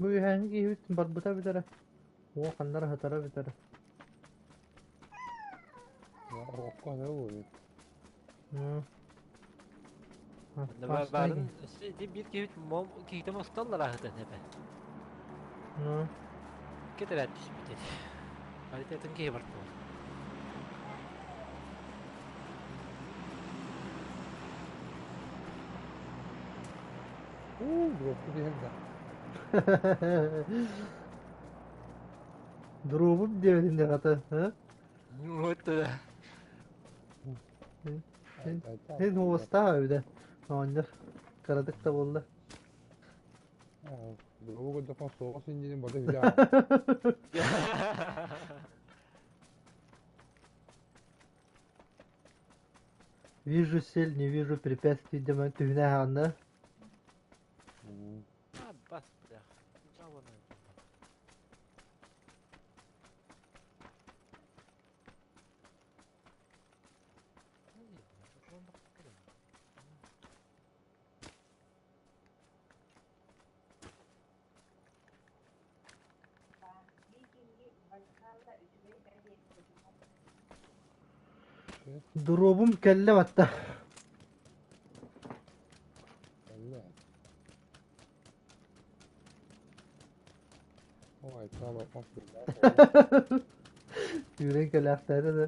Бу үһээн киһибит барбыта бүтэрэ. Уо ханнара хатара бүтэрэ. Окко да bu. Барын биир киһит мом киһитэ мосталлар аһытан эбэ. Ну, Кетерет түспүт. Паритетин киһи барты. Уу, дроппут иһэр да. Дробум диэбитин да хата, а? Вот туда. Эн хуостаах эбитэ. Оонньор. Кыратык да буолла. Дробу көрдөххө суоҕа син диэн бата хүлэ. Вижу цель, не вижу препятствий диэн түһүнэ аһаҕына. А, бас, бля. Дробум кэллэ батта. Ой, право, Сүүрэн кэлээхтээтэ да.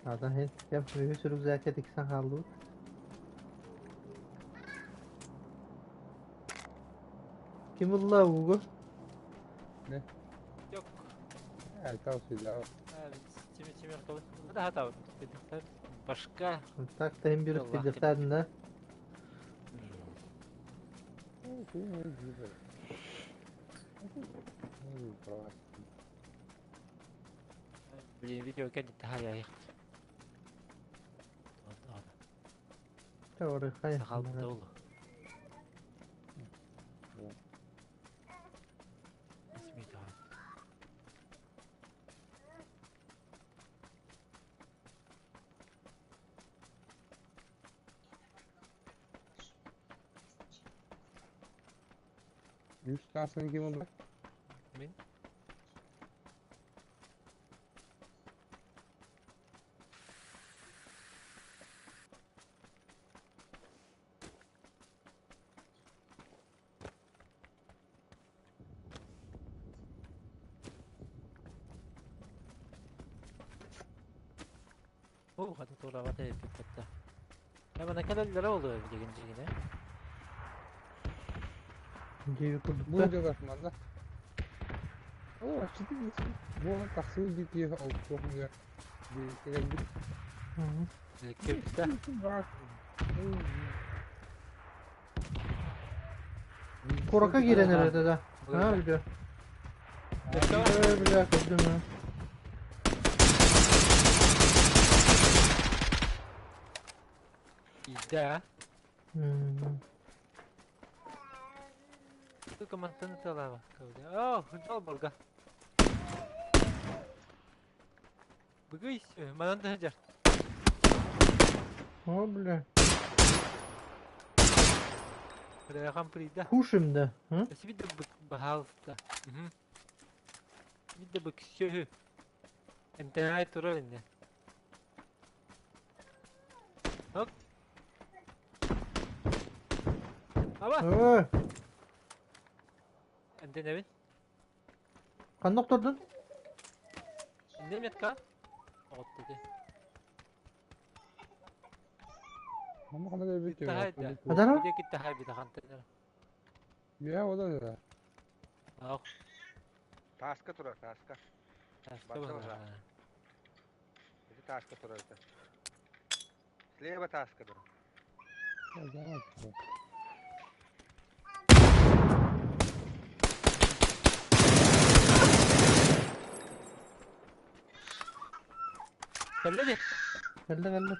Ата хин кэм үһүс рюкзакка тиксэн хааллыбыт. Ким ылла уугу? Yok. Башка. Так та им бир спидертадын да. Блин, видео кәдит хая Теория хай. Сахал долу. Үс тасын ким oldu? Мин. Оо, хата туурабат эбиппит да. Я мана кэлэллэрэ буолуо билигин дьиҥинэ. Дьиэ Бу курдук. дьылар манна. Оо, аччыты диэси. Бу тахсыы диэки ол туох диэ. Кэбитэ. Курака киирэн эрэр да. А, бля. Э, бля, көрдүм ha. Ида. Только мантан талава. О, жол болга. Бүгүйс, манан да жар. О, бля. Бля, прида. Пушим да. Спиди бахалста. Видно бы все. Эмтенай турар инне. Хоп. Аба. Ой, Эмтенебин. ханна охтордун? Не метка? Вот dedi. Ama kadar bir Gitti haydi. Adana? Bir de gitti haydi хантенер. Ya o da da. Ах, Тааска турар, тааска. Баста Ити тааска турар это. Слева тааска турар. Кэллэ дии. Кэллэ кэллэ.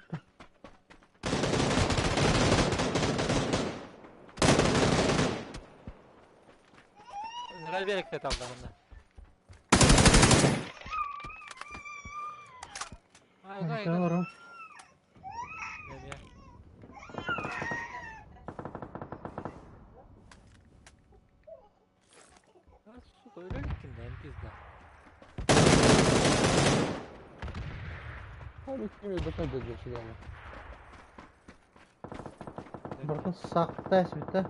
Нұрай беректе талдағында. Ай, ай, ай. Doğru. Сука, өлөр да, пизда. Bakın sakta bitti.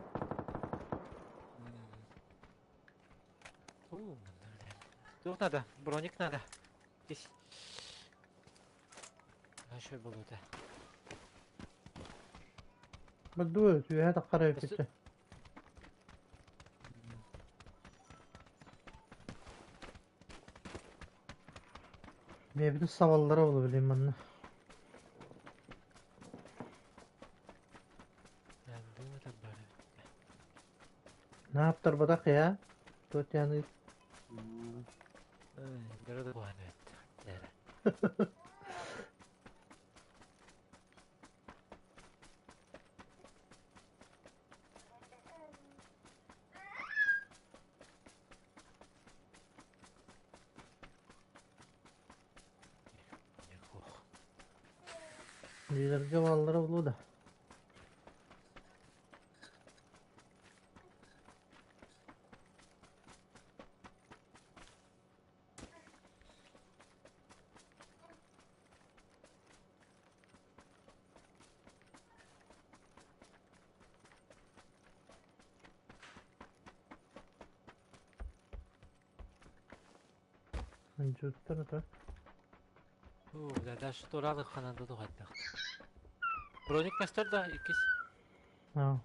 Тух надо, броник надо. Здесь. Үчүгэй буолуо этэ. Бардуо үөһэ таххара эппитэ. Бэйэбитин сабаллара буолуо билим манна. Нааптарбатах я. Туотяны. Дьиэлэргэ бааллара буолуо да. Анчуттар ата. Оо, да, даже туралы хананда тухайдах. Броник мастер да иккис. Аа.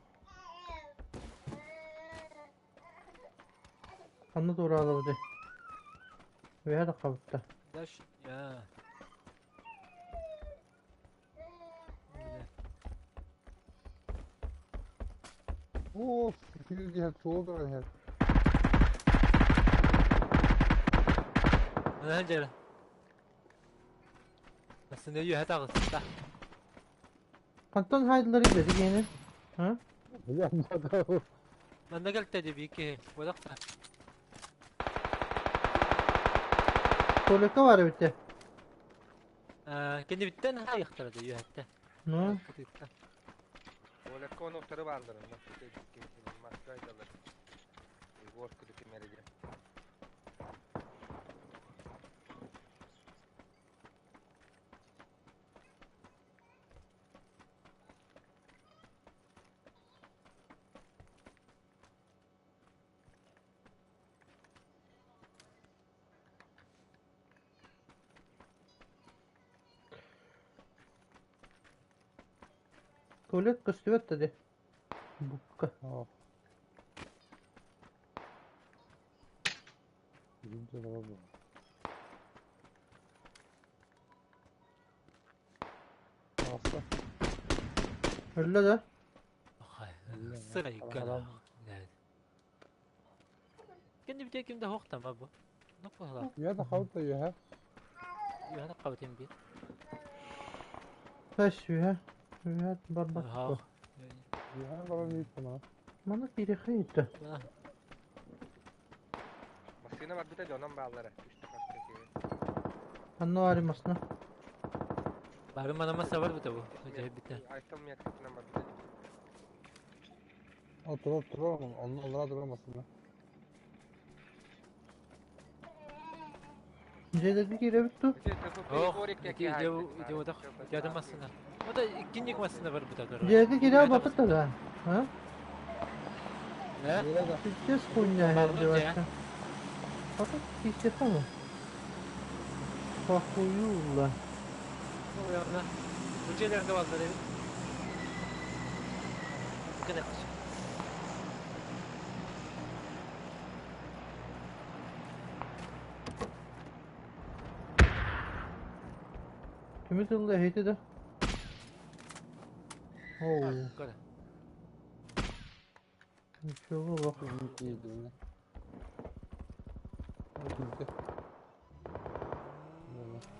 Ханна туораалабытай? Үөһэ таххабытта. Даш, я. Оо, киһи суол туран иһэр. Мына дьэ. Басында үөһэ таҕыста. Хантан хаайдылар илдьэ диэни? А? Манна кэлтэ дии биир киһи. Буолахта. Туалекка баар эбит дии. Кэннибиттэн хаайыахтара да үөһэттэн. Ну? Кытыыттан. Туалекка онуктары бааллар онно. Маска айдалар. Егор кытыкимэри диэн. Туалет көстүбэт да дии. Букка. Оо. Биирдэ баар Таҕыста. Өллө да? Сырай Кэннибитэ ким да хоқтама бу. Ну Үөһэ тахабыт да үөһэ. Үөһэ тахабытын бит. Тас үөһэ. Үөһэ барбат. Үөһэ баран ииттэн Маны киириэххэ ииттэ. Массыына барбыта дьонон бааллара. Үстэ хаста киһи. Ханна баарый массыына? Бары манама сабар быта бу. Дьэһибитэ. Айтал меткатынан барбыта. О, турар, турар, онно олора турар массыына. Дьиэлэргэ киирэбит дуу? Ох, ити ити отах ити массыына. Ота иккинник массыына барбыта короче. Дьиэлэргэ киирэ бапыт да? А? Э? Пиздец хуйня девочка. Папа пиздец ну. Похуюла. Бу дьиэлэргэ баллар эбит. Кene Кими тылла эһити да? Оу. Кene. Ничего лох.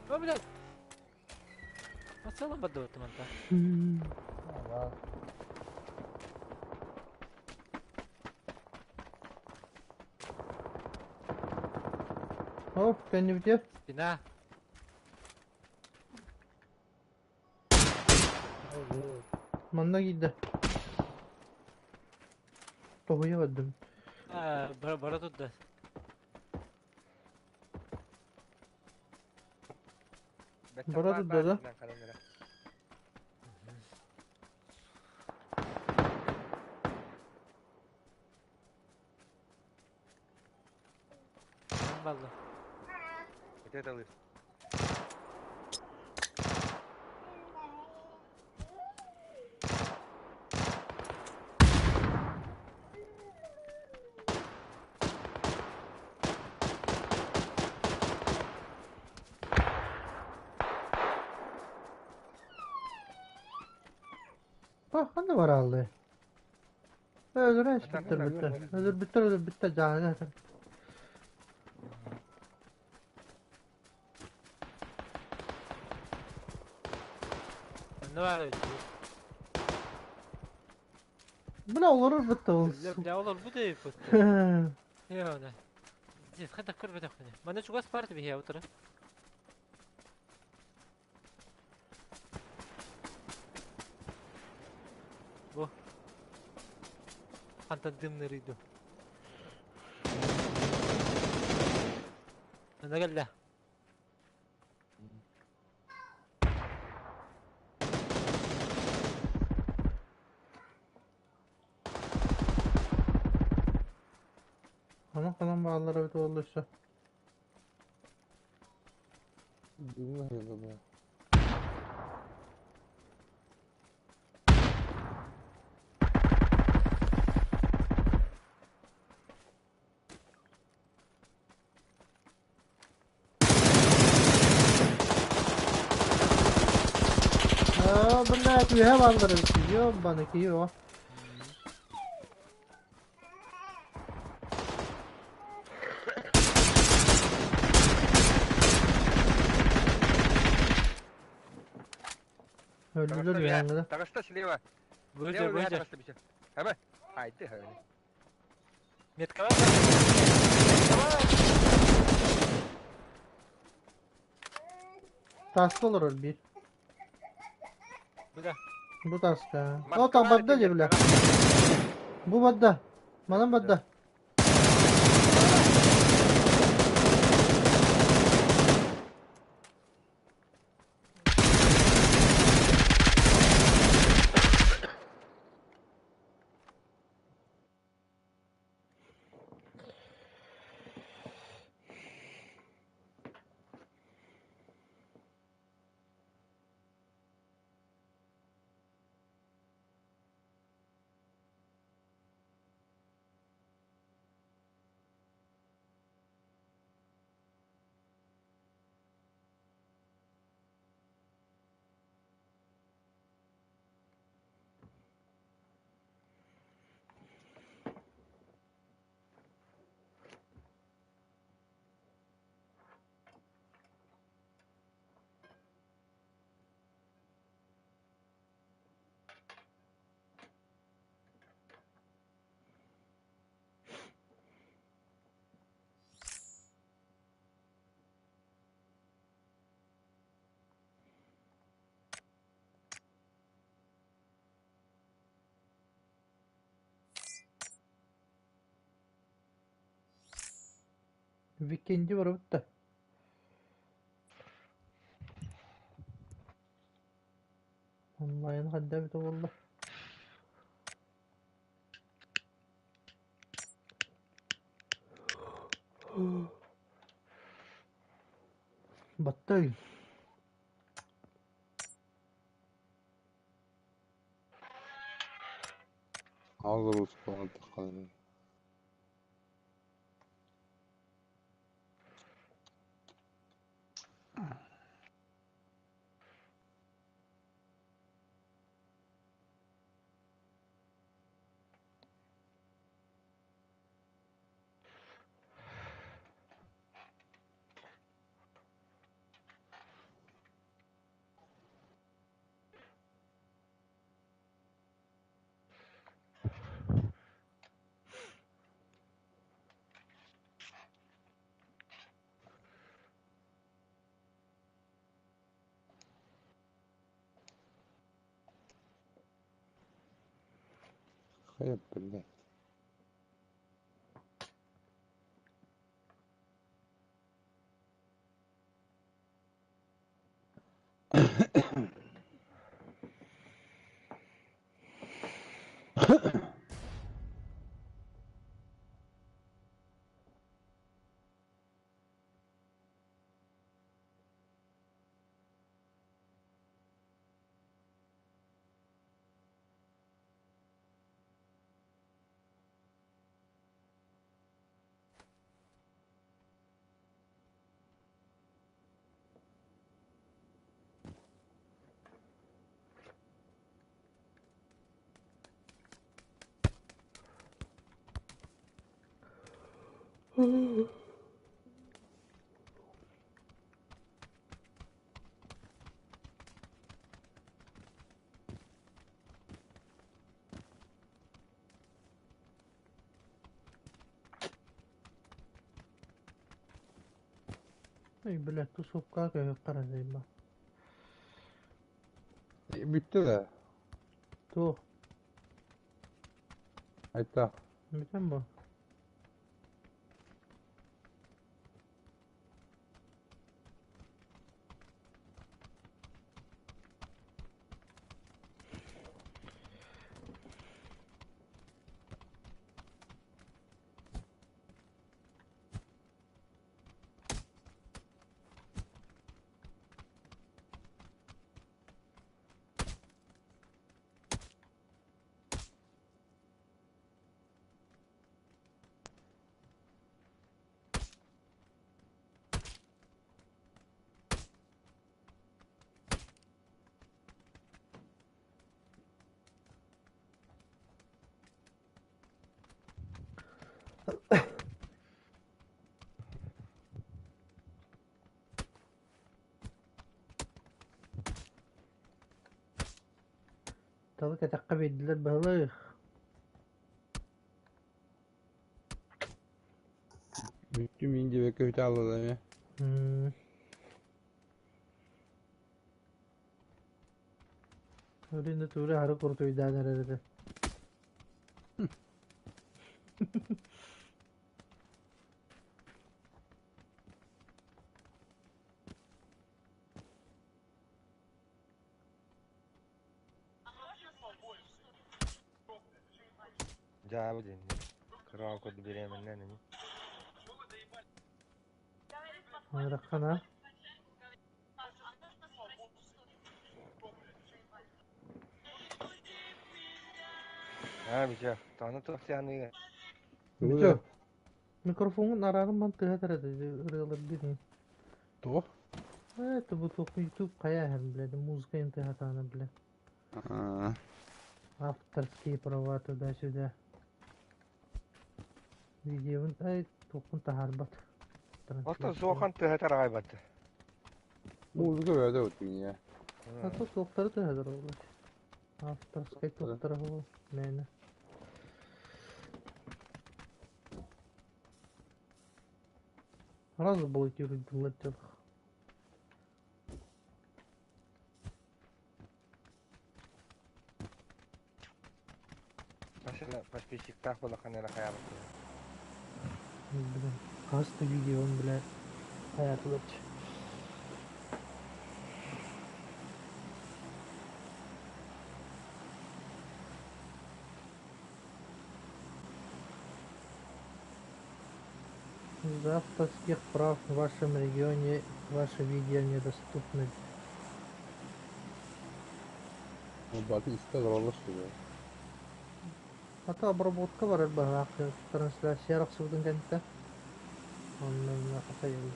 О, блядь! Масалан баддыбыт манта. Оп, кэннибитигэр. Спина. Манна киирдэ. Тоһуйа бардым. Бара бара турда. Бара турда да? Балла. Это лыс. Ханна барааллай? Өлөрөн испиттэр бүттэ. Өлөрбүттэр өлөрбүттэр дьааны этэр. Онно баар эбит. Бля олорор бытта ол. Бля олорбут эбиппит. Ээ, Здесь хайдах көрбөтөхпүнэ. Манна чугас баар биһиэ утары. Бу. Хантан дымнырыйду. Манна кэллэ. Ханан ханан бааллар эбит буолла өссө. Думаю, да. Аа, блядь, үөһэ бааллар эбит. Ёбаный киһи Өлдүлэр үөһээҥҥэ. Таҕыста слева. Выйди, выйди. Хама. Айды хэ. Меткаға Таска олорор биир. Бля. Бу таска. О, там барда дии бля. Бу барда. Манан барда. Викенди барабыт да. Онлайн ханна эбитэ буолла? Баттай. Ağzı bozuk. Хайа, блядь. Эй, блядь, тусовка көһө ба. Bitti de. Туох, Айта. бүтэн бу. Талы кэтэххэ биэрдилэр баһылык. Бүттү мин диэбэккэ бүтэ алла эмиэ. Өрүнэ тура хары куртуйдаан эрэр этэ. Дьаабы диэн. Кыраҕа көрдө бириэмэннэн ини. Ыарахана. Аа бичэ. Тааны туох сианыга. Бүтө. Микрофонун арааран ман тыһа тарады ырыалар бирин. Туох? Это бу туох YouTube хайа эһэр блядь, музыка ин тыһа таана блядь. Аа. Авторские права туда-сюда. Видеон ай туохпун таһаарбат. Оттон суохан тыһа тараҕайбат. Музыка бөдө утуйа. А то туохтары тыһа олар. Авторскай туохтары ол мээнэ. Разблокируй дылар. Mesela подписчиктаах буолахан эрэ хайаабыт. Блин, хаста видеон, блядь, хаятылар. Из-за авторских прав в вашем регионе ваше видео недоступны. Баты исте олорор. А то обработка барар баһаах трансляция рахсыбытын кэнтэ. Онно хайыл.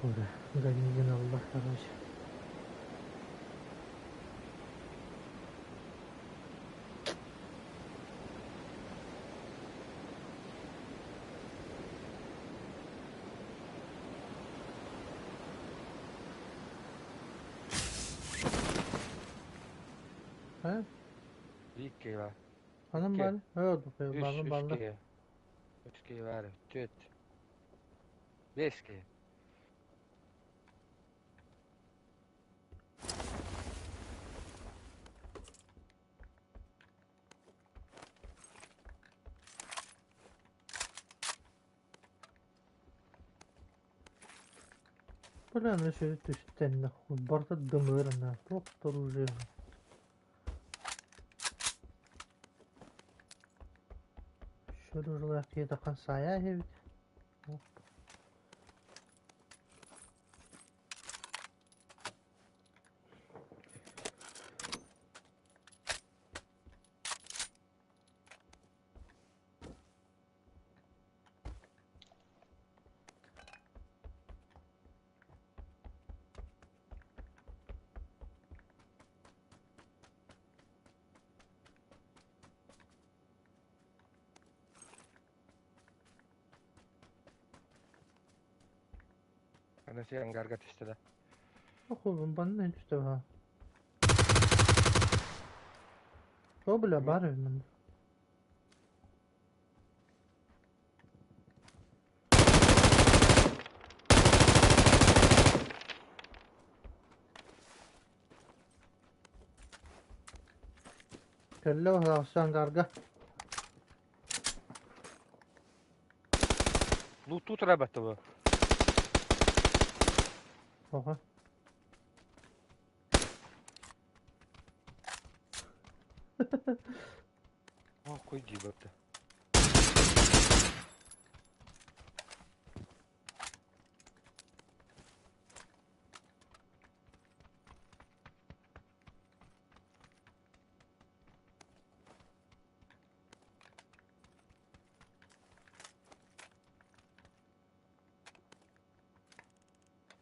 Тура, Ганигин Аллах, короче. А? Биир киһи баар. Анам Икки. баар. Өө, Үс, баалын үс баалла. киһи. Үс киһи баар. Түөрт. Биэс киһи. Бля, ну что түстен нахуй. Барта дымыр на. Тоқтор уже. Шөрү киетахан сая хебит. Аны сир ангарга түстэ да. Охуй, банна түстэ баа. О, бля, бар манна. Кэллэ баһаҕас ангарга. Луттуу турар батта бу. Оха. О, кой дии батта.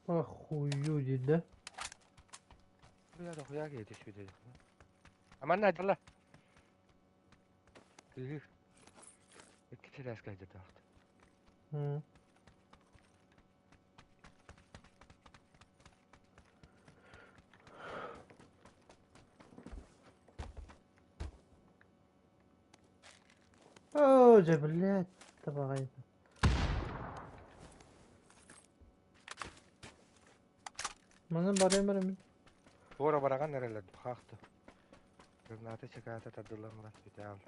Охую дии да. Бля, дохуя киһи түспүтэ. Аманна айдалла. Тыһы. Икки сэрээскэ айдатаахт. Оо, дьэ, блядь, табаҕайда. Манан барыам эрэ мин. Туора бараҕан эрэлэр хаахты. Граната чекаата тардыллан баран бүтэ аал.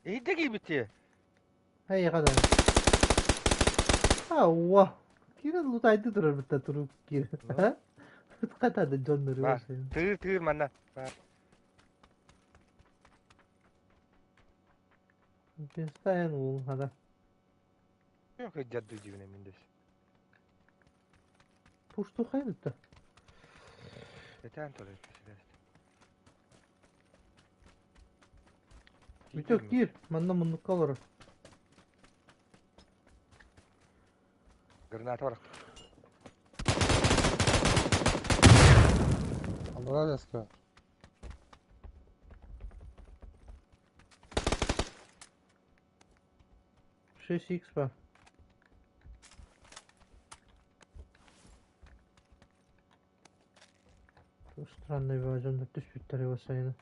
Иһирдэ киирбит Эйиэхэ да. Ауа. Киирэн лутайды турар бытта турук киирэн. Хата да дьоннору Бар. Тыыр тыыр манна. Бар. Пинстайын уул хата. Yok жадды дьибинэ мин дэс. Пушту хайбытта. Этэн турар Бүтө киир. Манна муннукка олорор. Граната бар. Аллара даска. 6 х бар. Странный баажандар түспүттэр сайына.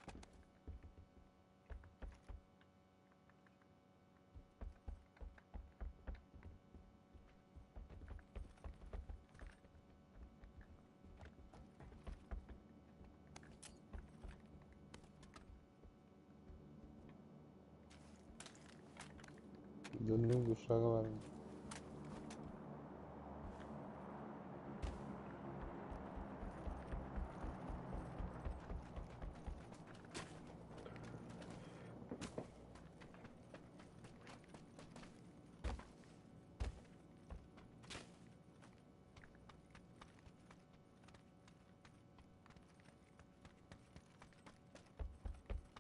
Дьоннуун душаға бар.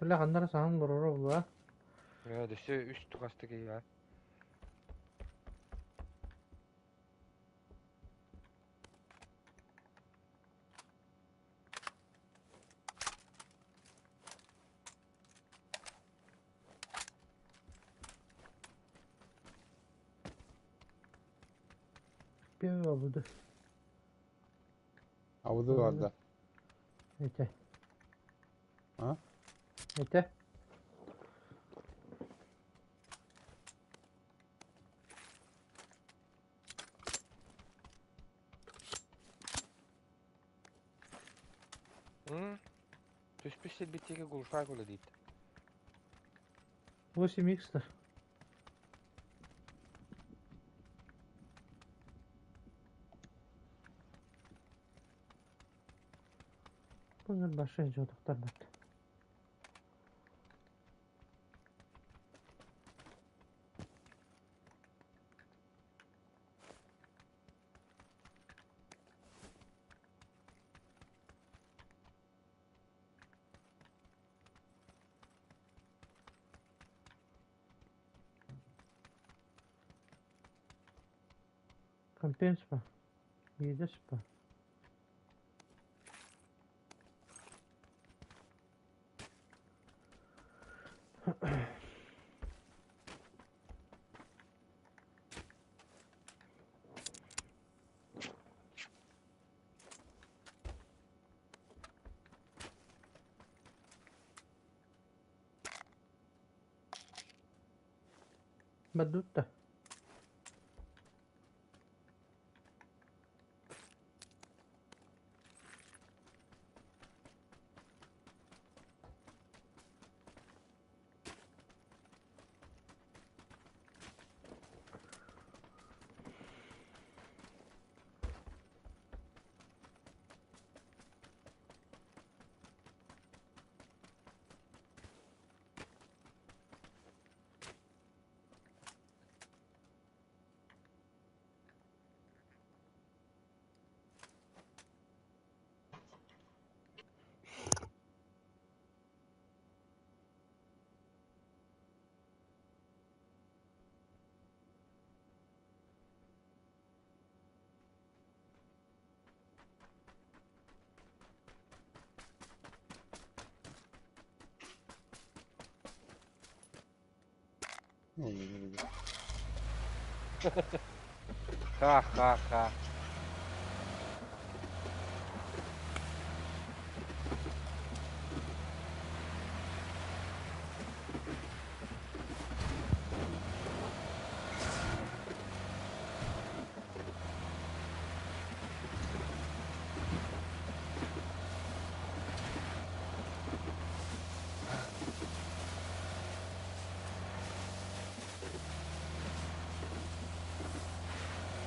Бля, ханнара саҥан олороро буолла. Дөссө үс тугасты киһи Bir abudu. Abudu var da. Ete. Ha? Ete. Түспүс сирбиттиги глушак үлэ диит. 8 х Bunlar başka жодуктар бат. Компенс па. Едес па. Бардыбыт да? Ха-ха-ха.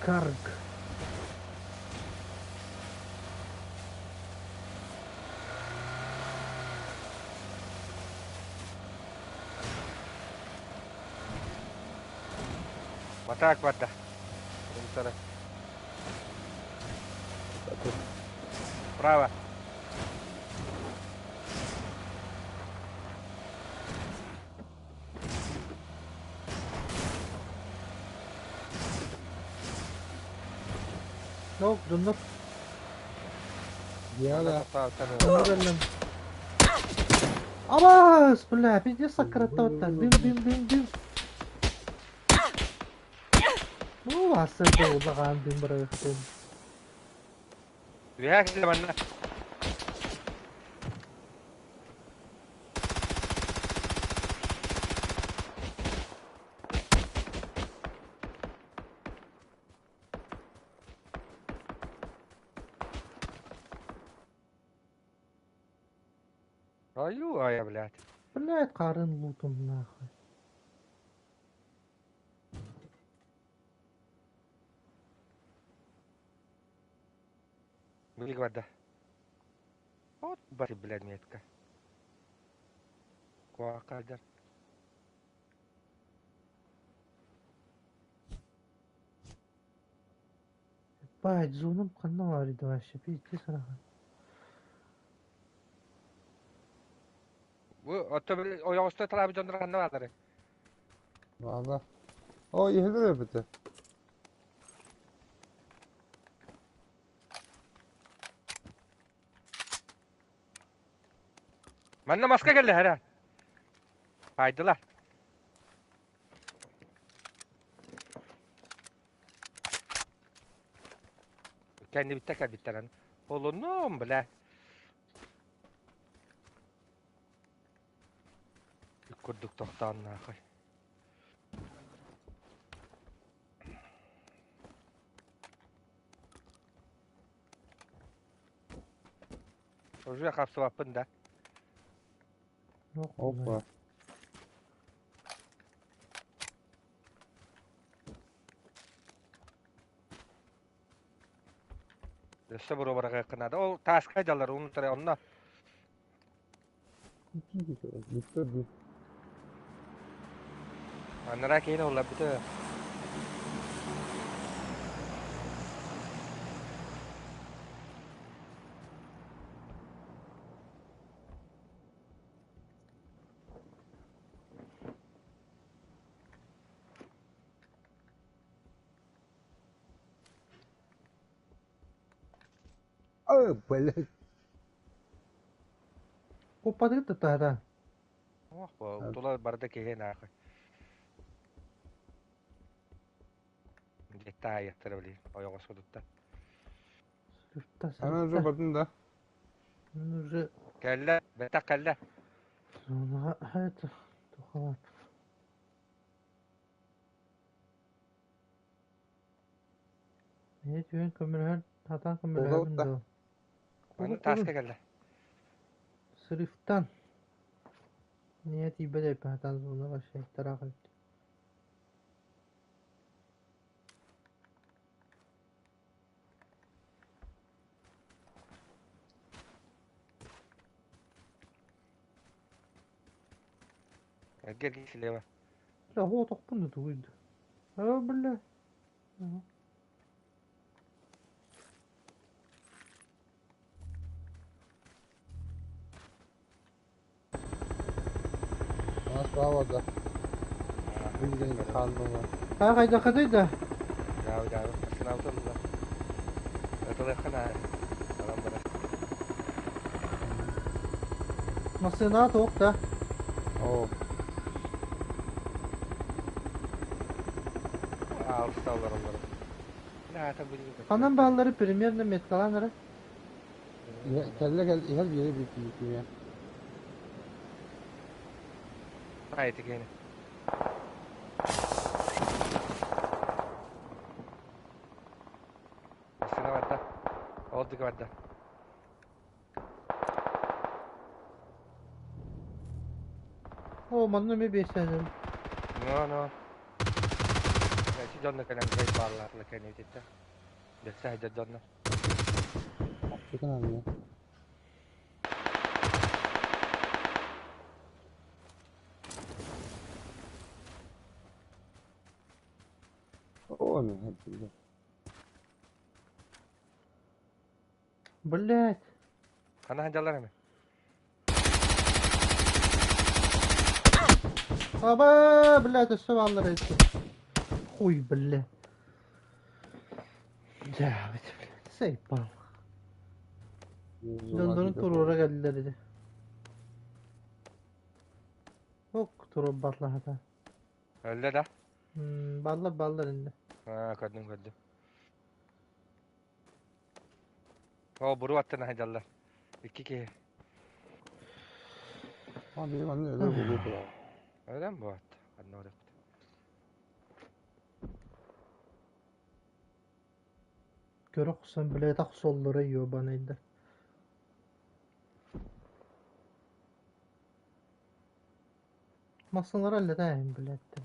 Карг. Матаак барда. Унтара. Право. Yok дьоннор Диана. дьоннор эллэн. Абаас, бля, пиздец саккыраттабыттар. Дым, дым, дым, дым. Ну, асырды улахан дым бырахтым. Үһээ кэллэ манна. Аю, ая, блядь. Блядь, қарын лутом нахуй. Билик барда. Вот, бати, блядь, метка. Куакадар. Бать, зоным ханна бар иди вообще, пиздец нахуй. Бу, отто били, ойоҕосто тараабы дьоннор ханна бааллары? Ладно. О, иһилэр эбитэ. Манна маска кэллэ, хара. Хайдылар. Кэннибиттэ кэлбиттэр аны. Олоннум, бля. Курдук тохтоон нахуй. Уже хапсыбаппын да. Yok Опа. Өссө буруобарга кынада. Ол тааска дьаллар унутары онно. Бүттэ бүт. Анара кейин олла бүтө. Ой, блядь. Коппадыгыт да таһара. Ох, тула барда киһи нахуй. Дьэ таайыктара били ойоҕоско тутта. Сырта, Она уже сырта. бардын да. Мен уже Кэллэ, бэтэх кэллэ. зонаға это тухалар. Эһи түһэн көмөлөһөн, сатаан Куга көмөлөһөбүн ытта. дуо? Манна Куга тааска кугун. кэллэ. Срывтан. Niye тиийбэт эбиппин сатаан зона вообще тараах эбит. Эргэ эргэ слева. Бля, оһуотохпун да тугуй да. Оо, бля. Ага. Она справа, да. Выглядит хааллылар. Аа хайдаххыный да? Дьаабы дьаабы. Массыынабыт ылла. Ытылыахха наада. Баран барар. Массыынаҕа туох да? Оо, Аалыста олороллор. Наата билин Ханан көстүбэттэр. бааллары примерно меткалаан эрэ. Кэллэ кэл иһэр биэри биир Хайты киэнэ. Массыына барда. Ол диэки барда. Оо, манна эмиэ биэстээним. Но, но. Эти дьонно кэлэн грейд бааллаатылар кэннибититтэн. Дэссе сылдьар дьонно. Аптекан алıyor. Оо, мен хәббиле. Блять. Хана сылдьаллар эми? Аба, блять, өссө бааллар эбит. Хуй, бля. Дьэ, блядь, сайпал. Дьоннорун туруора кэллилэр ини. Ок, туруор бааллаһата. Өллө да? Бааллар, бааллар инде. Аа, көрдүм, көрдүм. Оо, буруо аттына сылдьаллар. Икки киһи. Aa, benim annem öyle buluyor kadar. Өлөн буолат. Ханна барыахпыт. Көрө охсон, блядь, охсоллоро ёбаныйдар. Массыналара өллөтөөһүн, блядь.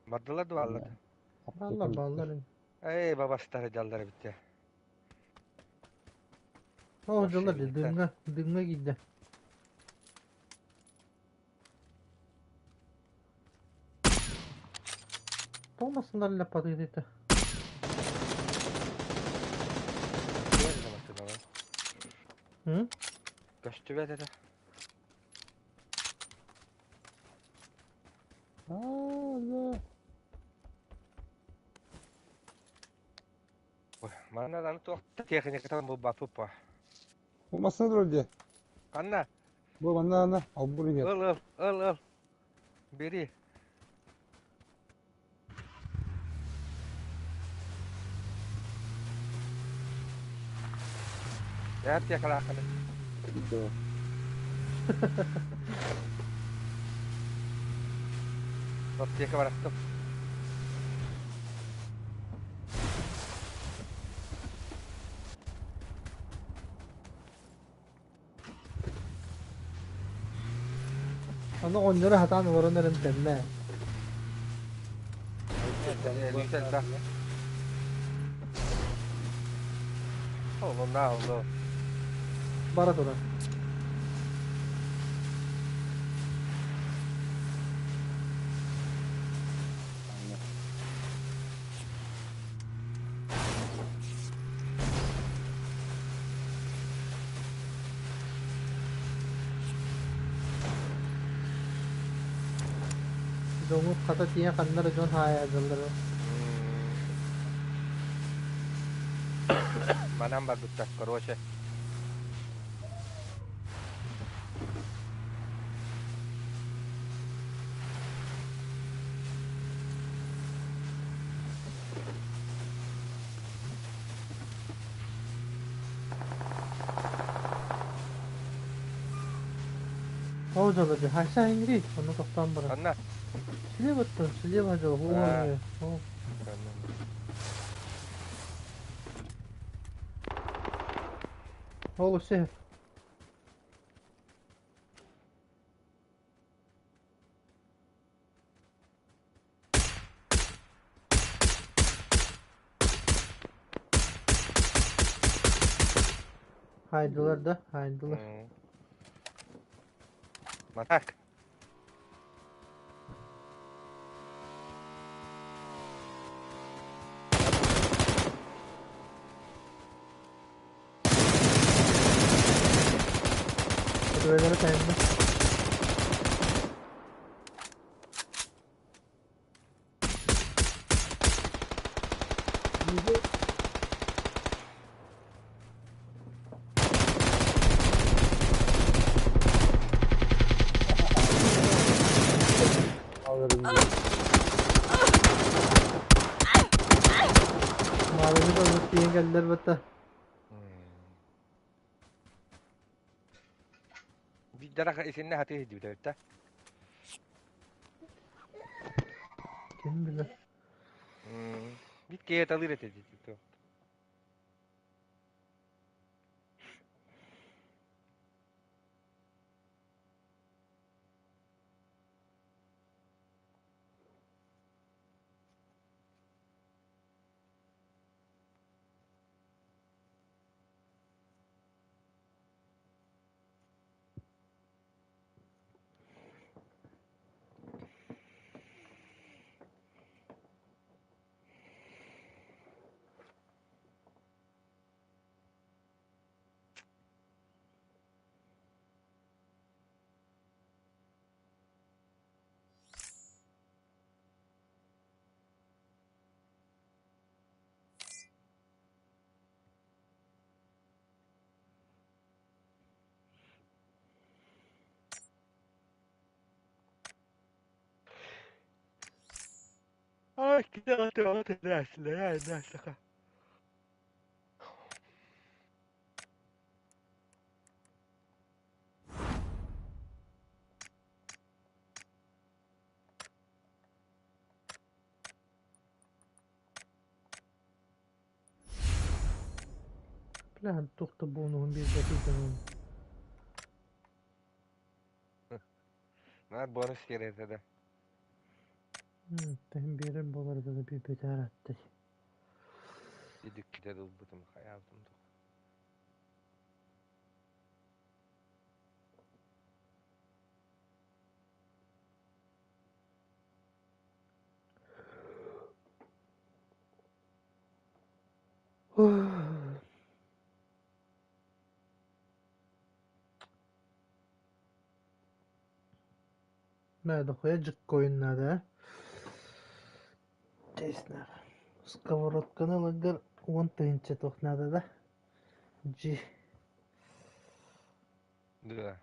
Бардылар да бааллар. Бааллар, бааллар ини. Эй, бабастар дьаллара бүттэ. Оо, дьаллар дии, Мошенниктар. дыҥҥа, дыҥҥа киирдэ. Тоҕо массыналар лаппатыытыйта? Көстүбэт этэ массыыналар. М? Көстүбэт этэ. Aa, да. Манна аны туох техникатын булбаппыт по. Bu masada dur diye. Ханна? Bu bana ana. Al bunu gel. Ыл ыл ыл ыл. Бери. Эр техалаахханы. Да. Аптека барахтым. Аны оҕонньоро сатаан олорон эрэн тэннэ. Өлүүтэ элбэх. Олунна олу. Бара турар. Дьоҥҥут хата тиийэн ханна эрэ дьон хаайаадаллара. Манан барбыттар, короче. Ол дьоло дьэ, хайса иҥри, онно тохтоон баран. Анна. Слева-ттан, слева дьоло, А. о, ол өссө Хайдылар да, хайдылар. Матак. Kulübelere kayındı. Alırım. Mavini de alıp diye geldiler batta. Bir isinne hati hiddi Kim bilir. Bir kere alır dedi. Ay güzel. Бля, туох да буонуһун биэрбэтий. На бонус керete de. Тэһин биэрэр буолар да биэрбэтээр аттай. Дидик ките дылбытым хаябытым. Nerede koyacak koyunları? Честно. Сковородканы ылыгыр 10 тыһыынча туох надо да? G. Да.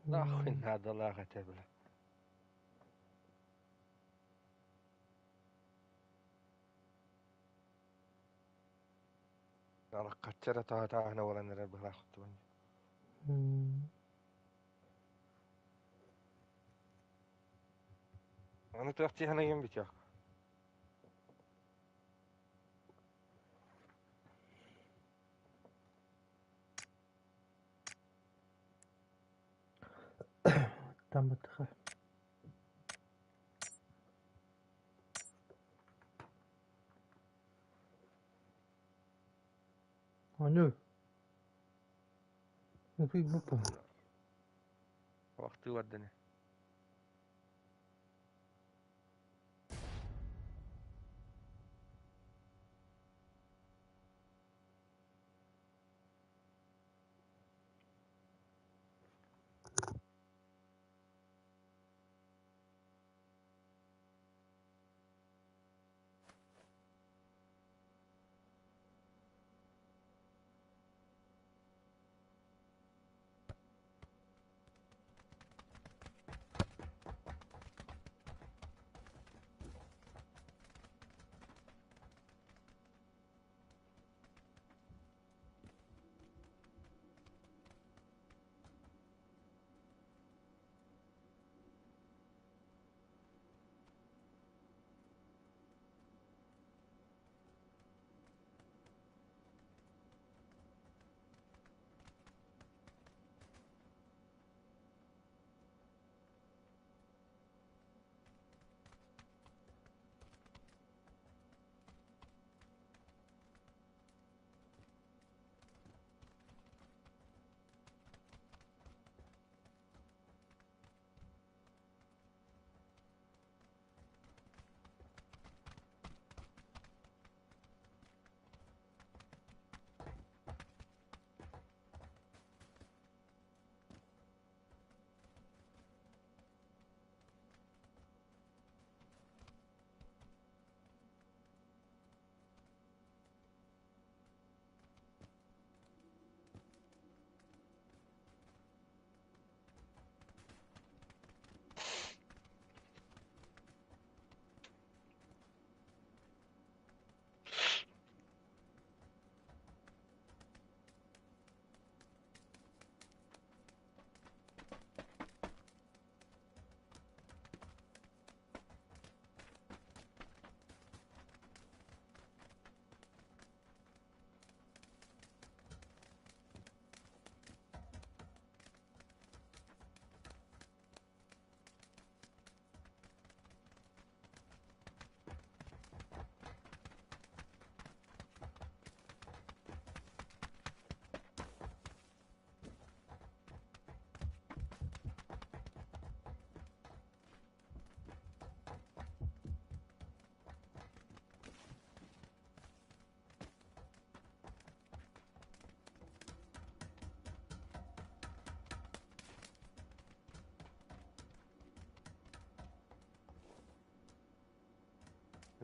Нахуй надо лагать, бля. Каччара таатаахна болан эрэ быһаахтыбан. Аны туох тиһана битиэх. Там бытыха. Аню. Упи бупа. Вакты бардыны.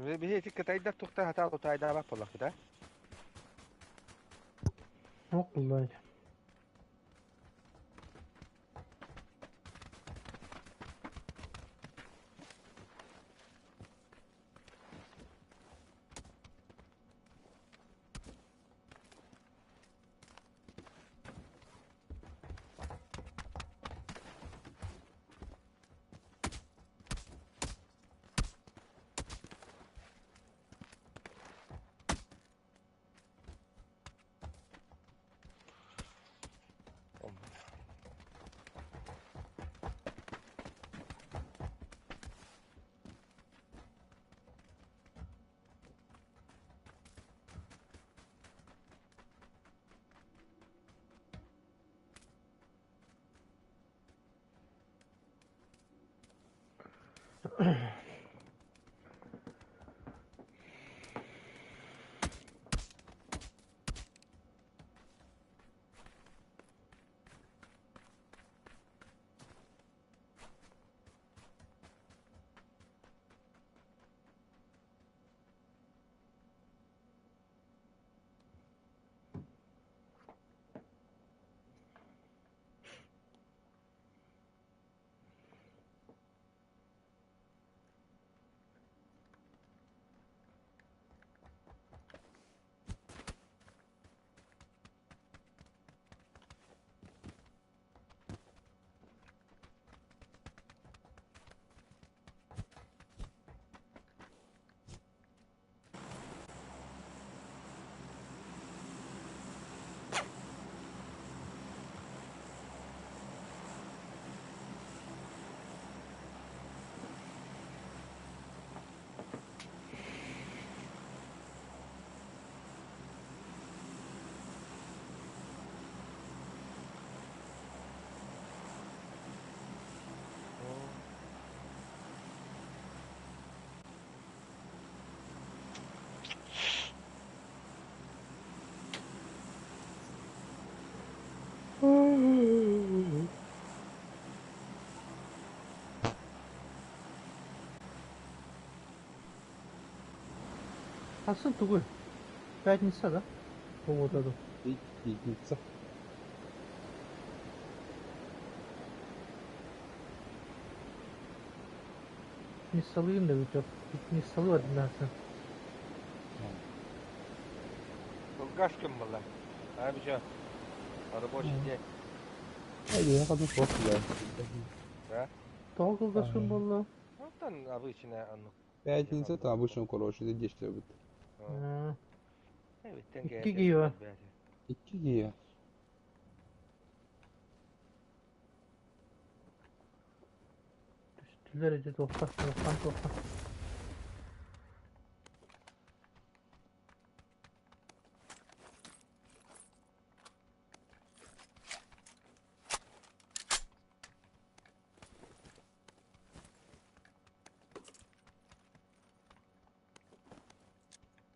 Биһи ити кытайдар тухта хатаал утаайдаабат буоллахпыт а? Ох, буллай. Хасан тугуй? Пятница, да? Суббота да. Пятница. Пятницалыын да бүтүөх. Пятницалыы ординарсан. Кылгас күн буолла. А бичэ рабочий день. Я ходу просто Да? Тоҕо кылгас күн буолла? Онтон обычно оннук. Пятница это обычно, короче, это 10 будет. Икки киһи Икки киһи. Түстүлэр ити туохха, туохтан туохха.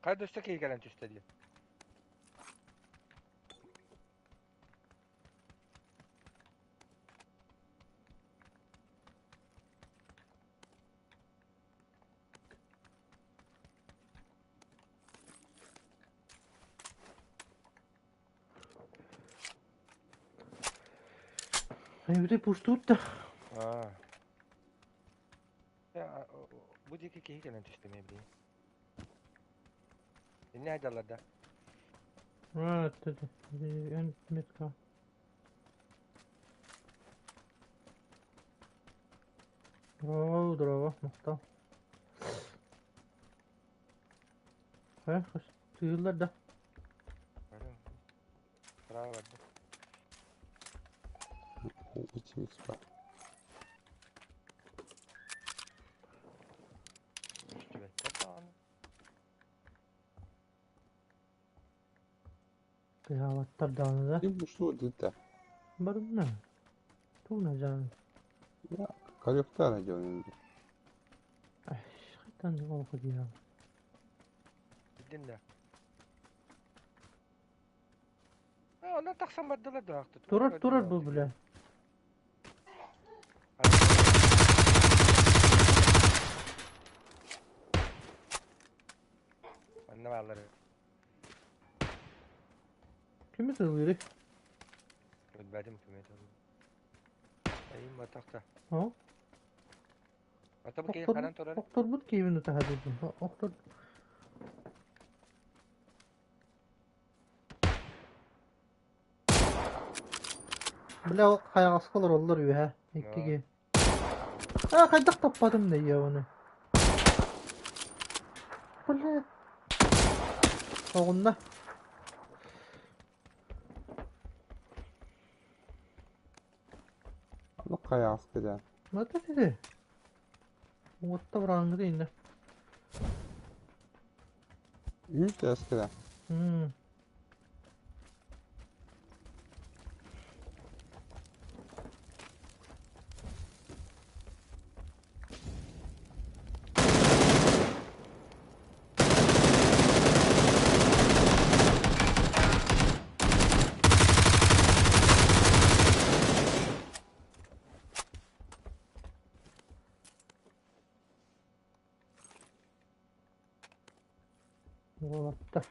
Хайда өссө киһи кэлэн түстэ дии. Айбытай пуштуут да. Аа. Бу диэки киһи кэлэн түстэ эмиэ билигин. Иннэ айдаллар да. Аа, эн метка. Здорово, здорово, махтал. Хайа, тыыллар да. Право барда. 8 бар. Түстүбэттэр даҕаны. Тыаабаттар даҕаны да. Им что это? Барымна. Тугуна дьаан. Я коллектор делаю. Хайтан олохо диэн. Билдин да. А, онон тахсан бардылар да ахты. Турар, турар бу бля. Бааллар. Кими тылыырый? Билбэтим кими тылыыр. Айым батахта. О? Ата бу киһи ханан турар? Охторбут киһибин ытаһа дедим. Охтор... Бля, ол хайаҕаска олороллор үөһэ. Икки киһи. Аа, хайдах таппатым да оны. Бля. Оҕунна. Ну хайаҕаска да. Вот это. Уотта бырааҥҥыта иннэ. Үүт эскэ да. Уолаттар.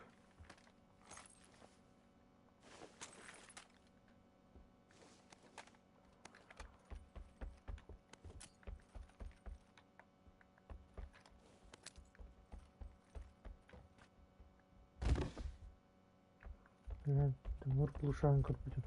Тимур Клушан көрбүтүм.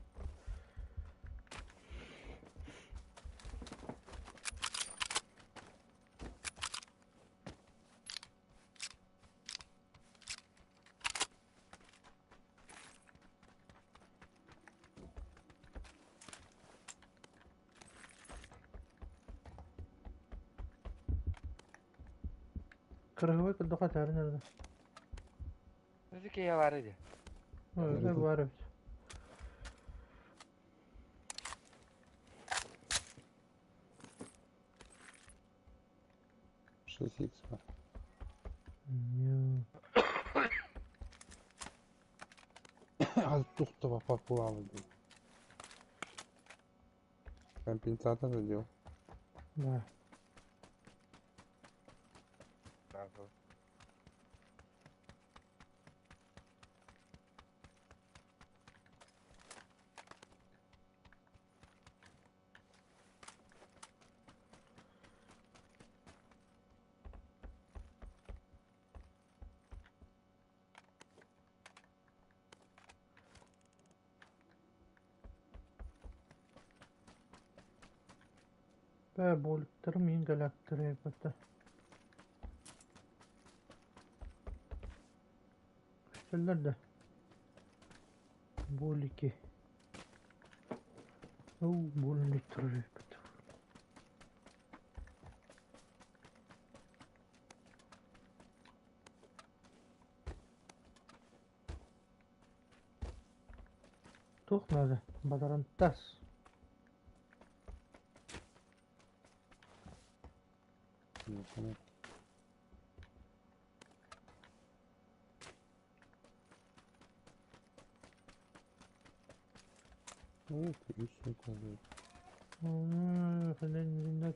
Кыргыбай курдук атаарын эрэ. Үсү киһи бар иди. Öyle var evet. Шесть икс бар. Аз тухтова папуа Компенсатор задел. Да. Бээ, буолуктарым иин кэлээктэрэ эбэтэ. Көстөллөр да. Буолики. Оо, буолник турар эбит. Туох наада? Батарантас. Ну, үс сумка.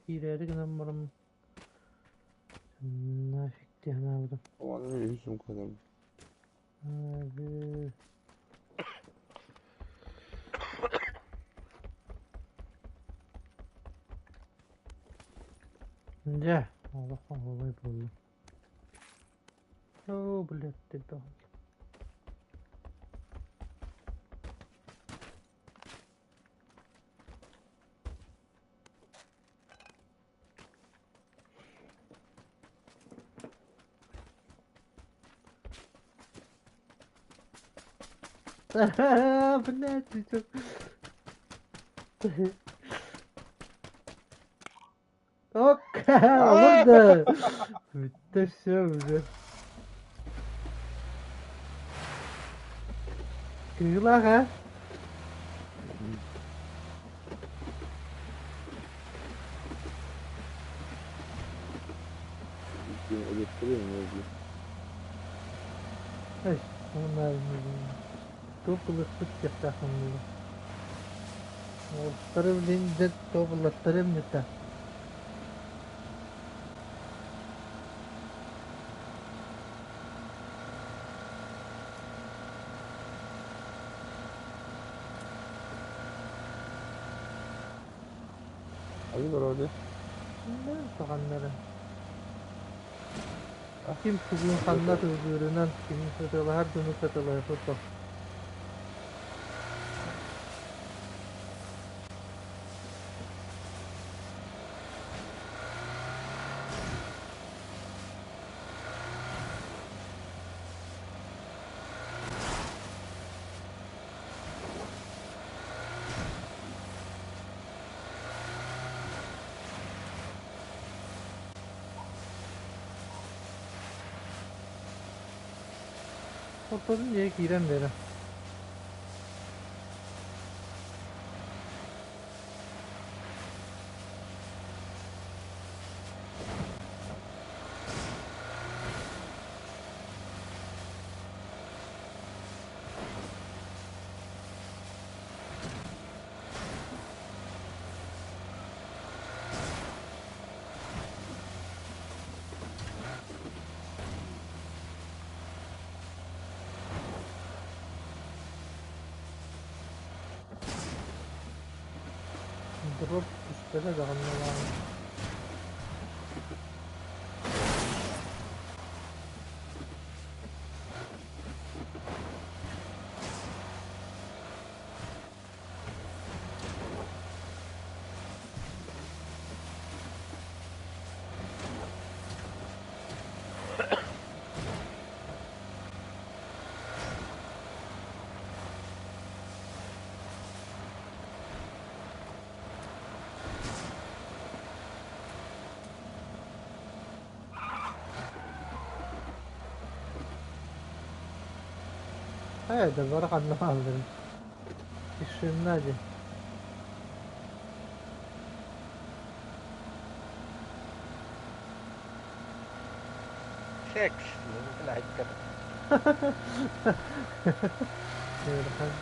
Киирээри гынан баран нафиг дии санаабытым. Ладно, үс сумка. Дьэ, олох оһуобай буолла. Оо, блядь, ты Блядь, ты чё? Ок, олордо. Бүттэ все уже. Кыылаах а? Эй, туох ылыспыт кыахтаахпын буолуо. Уолаттары блин дьэ туох ыллаттарыам этэ. Айы вроде. Саҕаннара. Ким тугун ханна тылгыырынан, ким саталаһар дьону саталаһар. Ортодун диэки киирэн бэрэ. Дроп түспэтэ даҕаны баҕайы. Хайа да бары ханна хаалларый? Тишина дии. Секс. Мин айттым. Ыарахан.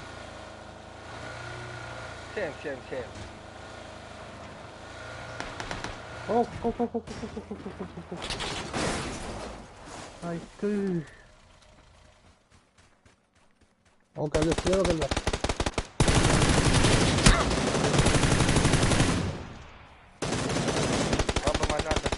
Сем, сем, сем. Ок, ок, ок, ок, ок, ок, ок, ок, ок, ок. Айкы. Ол кэллэ, слева кэллэ. Бомба манада.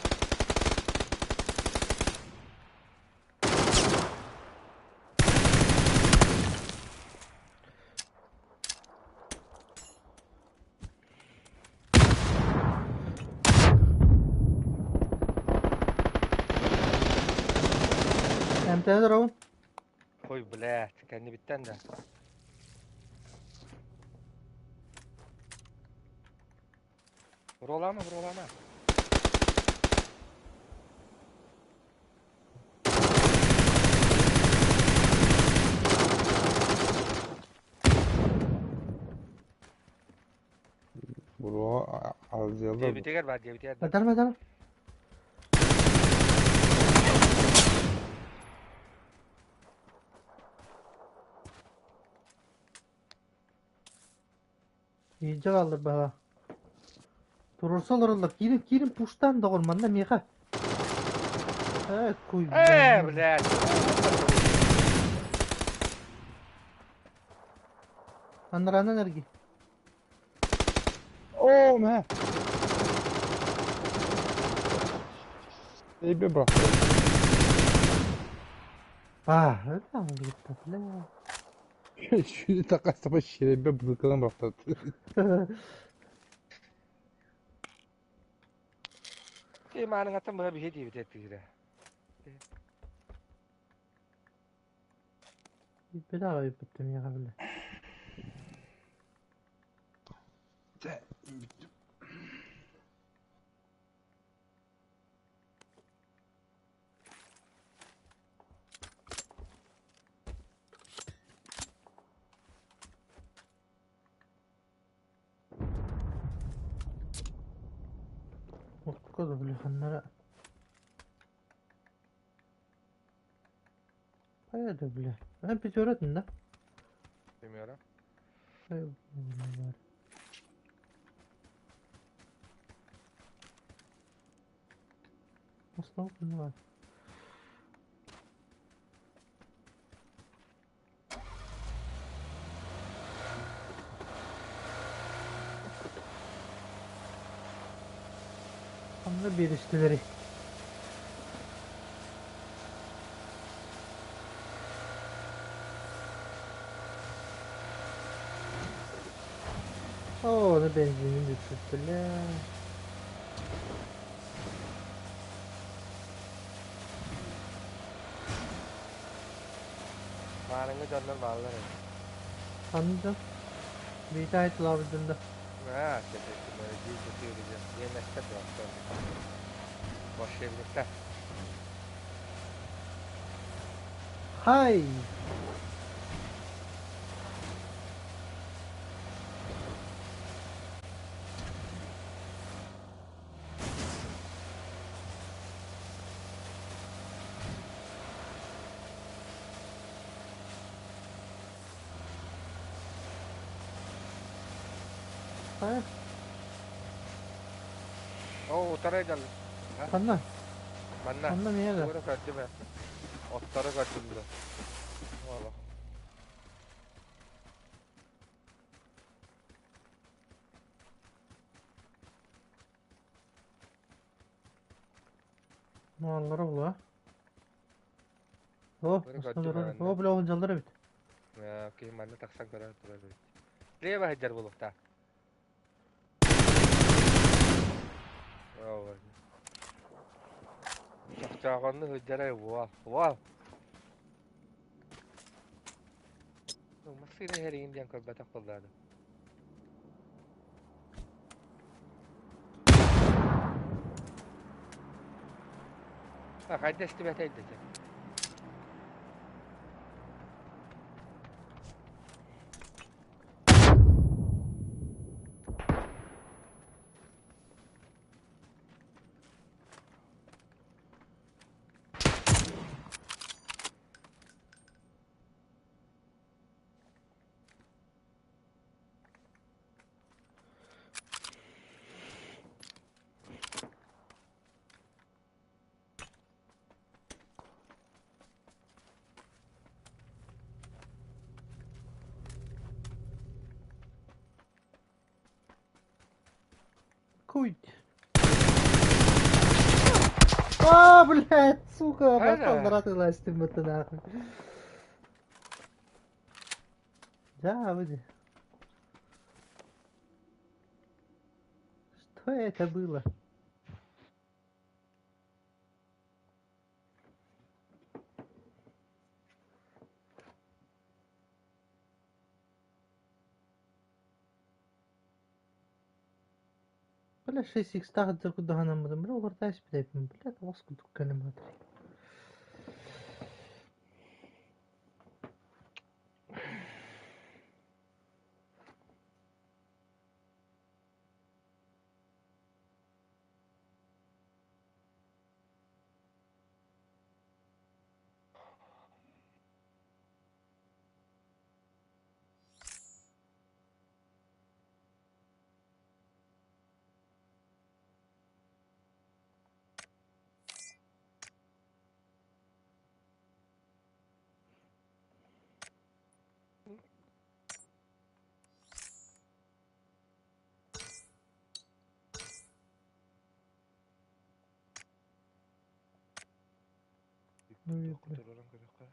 Эмтээн турабын. Ой, блядь, кэннибиттэн да. Буруолаама, буруолаама. Буруоҕа алдьыаллар. Диэбитигэр баар, диэбитигэр баар. Батар батар. Иһирдьэ хааллар баһа. Туруорса олороллор. Киирин, киирин пуштаан доҕор, манна миэхэ. Э, куй. Э, блядь. Анараанан эргий. Оо, мэ. Эйбе бырахта. А, это он бля. Сүүнэ такастапа сирэйбэ бытыкынан бырахта. Ти мааныҥаттан быһа биһи диэбит этиирэ. Бэт аҕай бүттэ миэхэ бile. Окко да бile ханнара. Хайа да бile. Эн пятератын да? Bilmiyorum. Хайа бар. Основа бар. Ханна биэристилэрий? Оо, ону бензинин бүппүт бля. Маарыҥҥы дьоннор бааллар эбит. Ханна дьон? Биитэ айтылаабыт дьон да. Аа, чэ, дии сытыырыгы. Диэмэстэр дуо? Волшебниктар. Хай! Хайа? Оо, утары дьон. А? Ханна? Манна. Ханна миэ да? Тугу көрдүм ээ. Оттору көрдүм да. Олох. Маллара була. О, Бары астына көрдүм турар. манна. О, бля, ол дьаллар эбит. Киһи манна тахсан көрөн турар эбит. Лево сылдьар буолуохтаах. Оо, Чохчооҕонну сылдьара уол. Уол. Массыына иһэригин диэн көрбөтөх буоллаҕым. А хайда истибэтэй дэтэ. Куй. А, блядь, сука, Хайда? пошел брат ты нахуй. Да, выйди. Что это было? Бля, 6х тағы кудаганаммытым, бля, олордайс билэппин, бля, тоҕус курдук кэлим Ну, бля. Туруран көрүөххэ.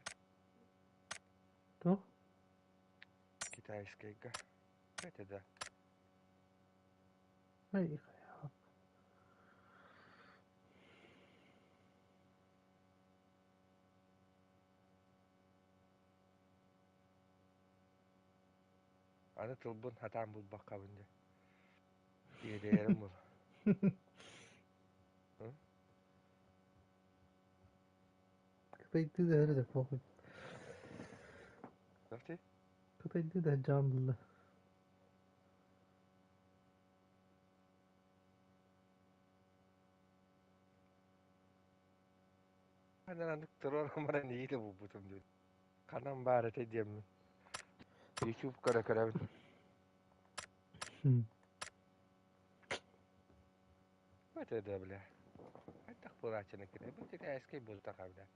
Туох? Китайскайга. Это да. Ай, Аны тылбын хатаан булбаккабын дьэ. Иэдэйэрим бул. Кытайдыы да эрэ да похуй. Знаете? Кытайдыы да дьаам булла. Ханан анык турар баран иитэ булбутум диэн. Ханан баар этэ диэммин. YouTube көрө көрөбүн. Это да, бля. Хайдах буолааччыны кини. Бу китайскай буолтаха, бля.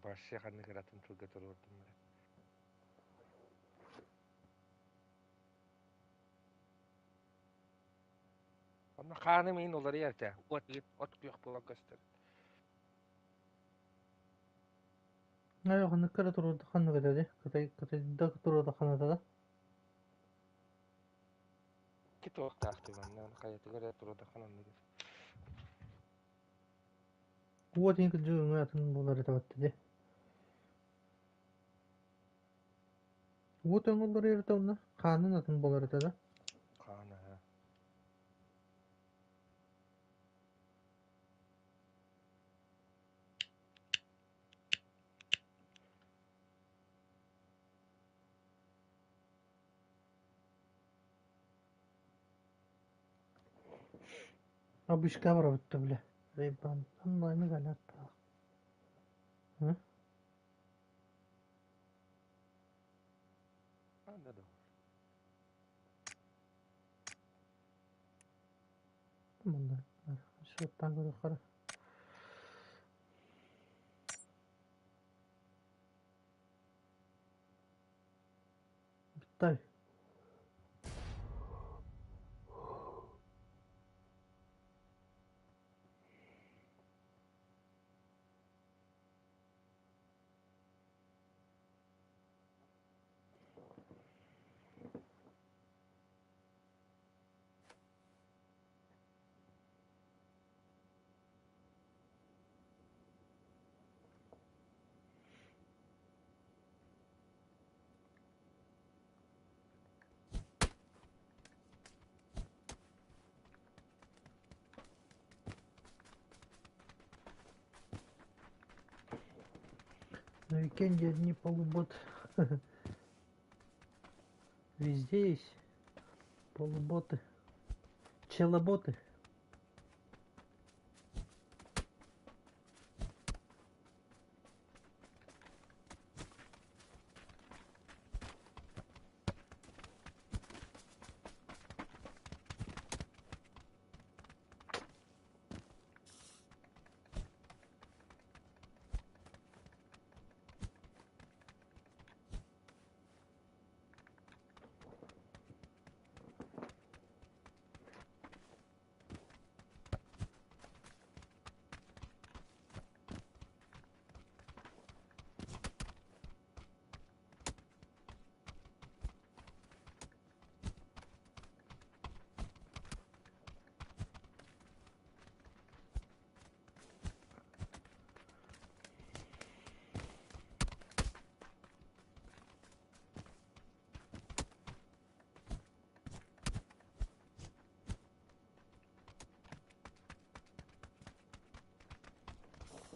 Вообще ханнык ыратын тылга туруордум эрэ. Онно хааным иһин уларыйар этэ. От от күөх буолан көстөр. Айо ханнык эрэ туруорда ханнык этэ дии? Кытай кытайда туруорда ханата да? Ки туохтаахтый манна хайатыгар эрэ туруорда хананныгыр. Уот иһин кырдьык өҥө атын буолар этэ батта дии. Уот өҥө уларыйар этэ онно хаанын атын буолар этэ да? Хаана ха. Обычка барабытта бля. Рейбан онлайны галаттаах. Ы? Анда да. Манна суоттаан көрүөххэ. Тай. На уикенде одни полуботы. Везде есть полуботы. Челоботы.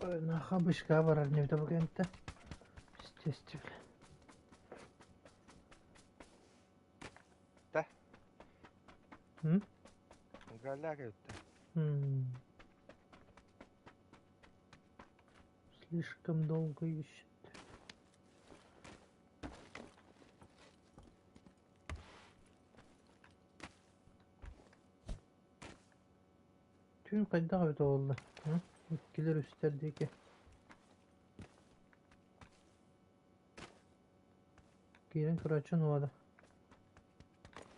Нахабышка барар не бу Естественно. Да. М? Галяк это. М. Слишком долго ищет. Түүн хайдах эбитэ буолла? Иккилэр үстэр диэки. Киирэн көрөөччү нуода.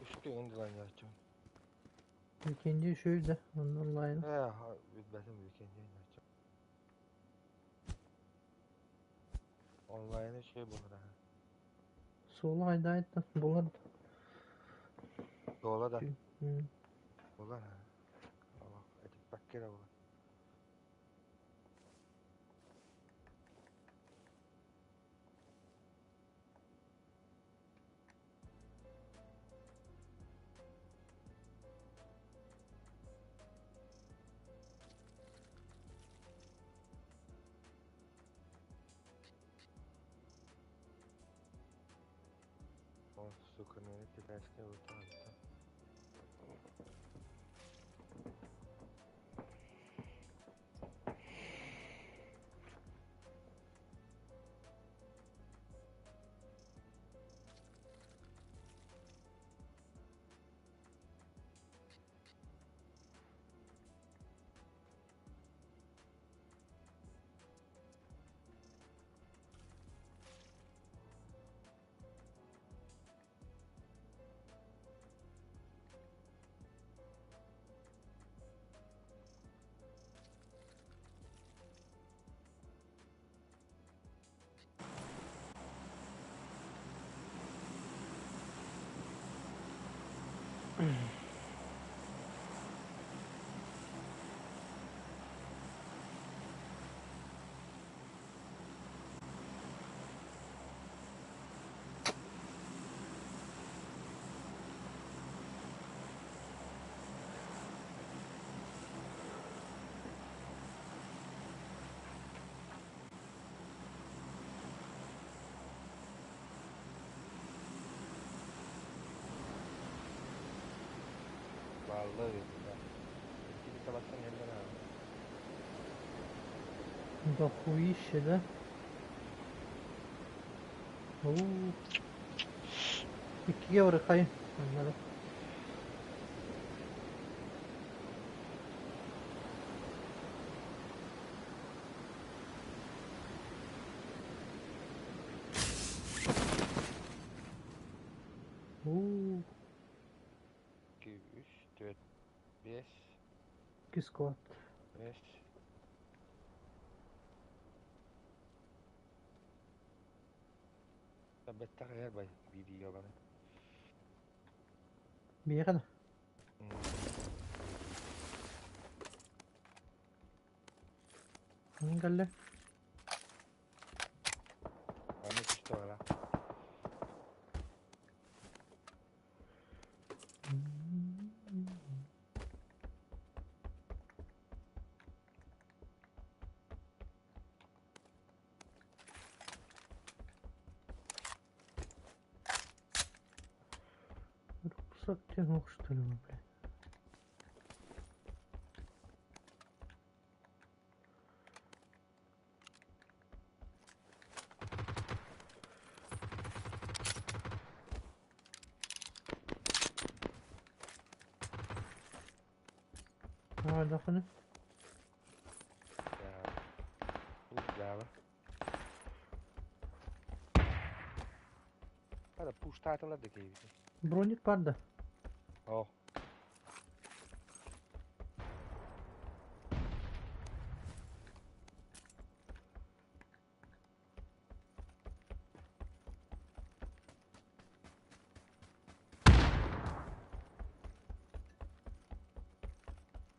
Үстү онлайн аччым. Уикенди үчүгэй да, онно онлайн. Ээ, билбэтим уикенди аччым. Онлайн үчүгэй буолар аха. Суола хайдаайыттан булар. Туола да. М. Булар ha. Олох этиппэккэ эрэ булар. О, сука, мени китайская вытягивает. Бааллар эбит. Иккини табаттан иһэллэр аҕай. Дохуище, да? Уу. Иккигэ барыхай. Аннары. Уу. 2, 3, 4, 5, Икки склад. 5. Бэттэх иһэр бай биир баны. Биэхэ да. Кэллэ. Аны түстэ бара. Рюкзак тянул, что ли, блядь? Аа, дахны. Браво. Hada pushtatëllar dhe kejvi. Броник бар да. Oh.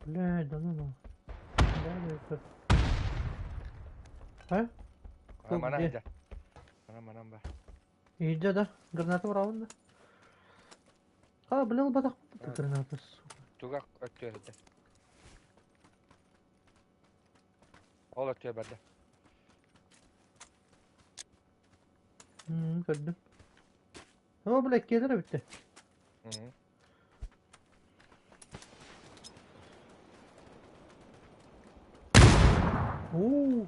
Блядь, да ну ну. Да, да, это. А? Кто Mana где? где? Mana mana ба. Иди, да. Граната в да. А, блин, батах А. граната, сука. Туга өттү Ол өттү барды. Көрдүм. О, блядь, кедр битте. Уу.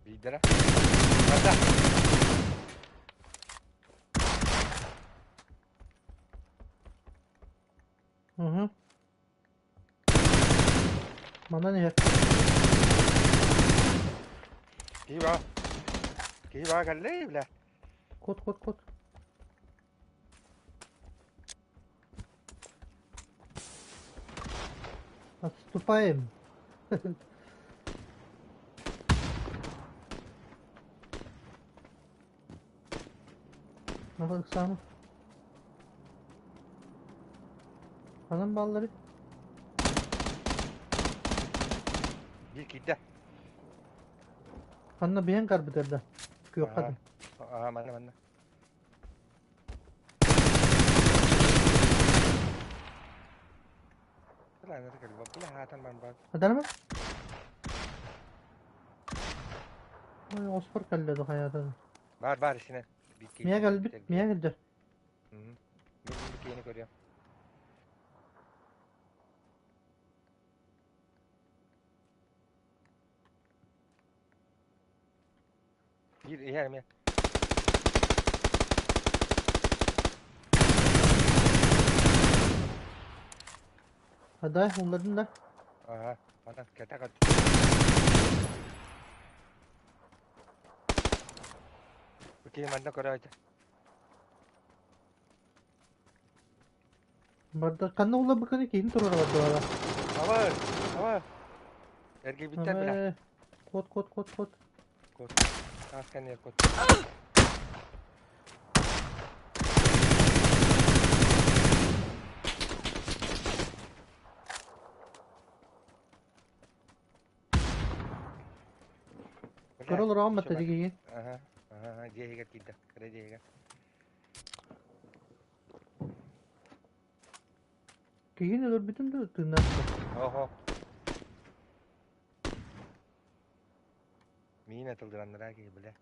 Бидера. Барда. Угу. Манан иһэр. Киһи ба. Киһи ба кэллэ бля. Кот, кот, кот. Отступаем. Nasıl сам? Hanım balları. Биир киирдэ. Ханна биһэн карбытерда. Күөх Аа манна манна. Адарма? Ой, оспор кэллэ хайатын. Бар бар исинэ. Биир киирдэ. Мия кэлбит, мия кэлдэр. Мин бир киини көрүөм. Биир иһэр эмиэ. Адай, улладын да. Аа, манан кэтэх өттү. Бу киһи манна көрөөчү. Барда канна улла быканы киһин турар барда. Ава, ава. Эргийбиттэр бля. Э, Кот, кот, кот, кот. Кот. Таас кэннигэр кот. Бля, Көрө олороҕун чувак. батта дигиги. Аха, аха, дьиэ иһигэр киирдэ. Кыра дьиэ иһигэр. Киһини өлөрбүтүм да тыыннаах суох. Оһо. Миин атылдыраннара киһи бля.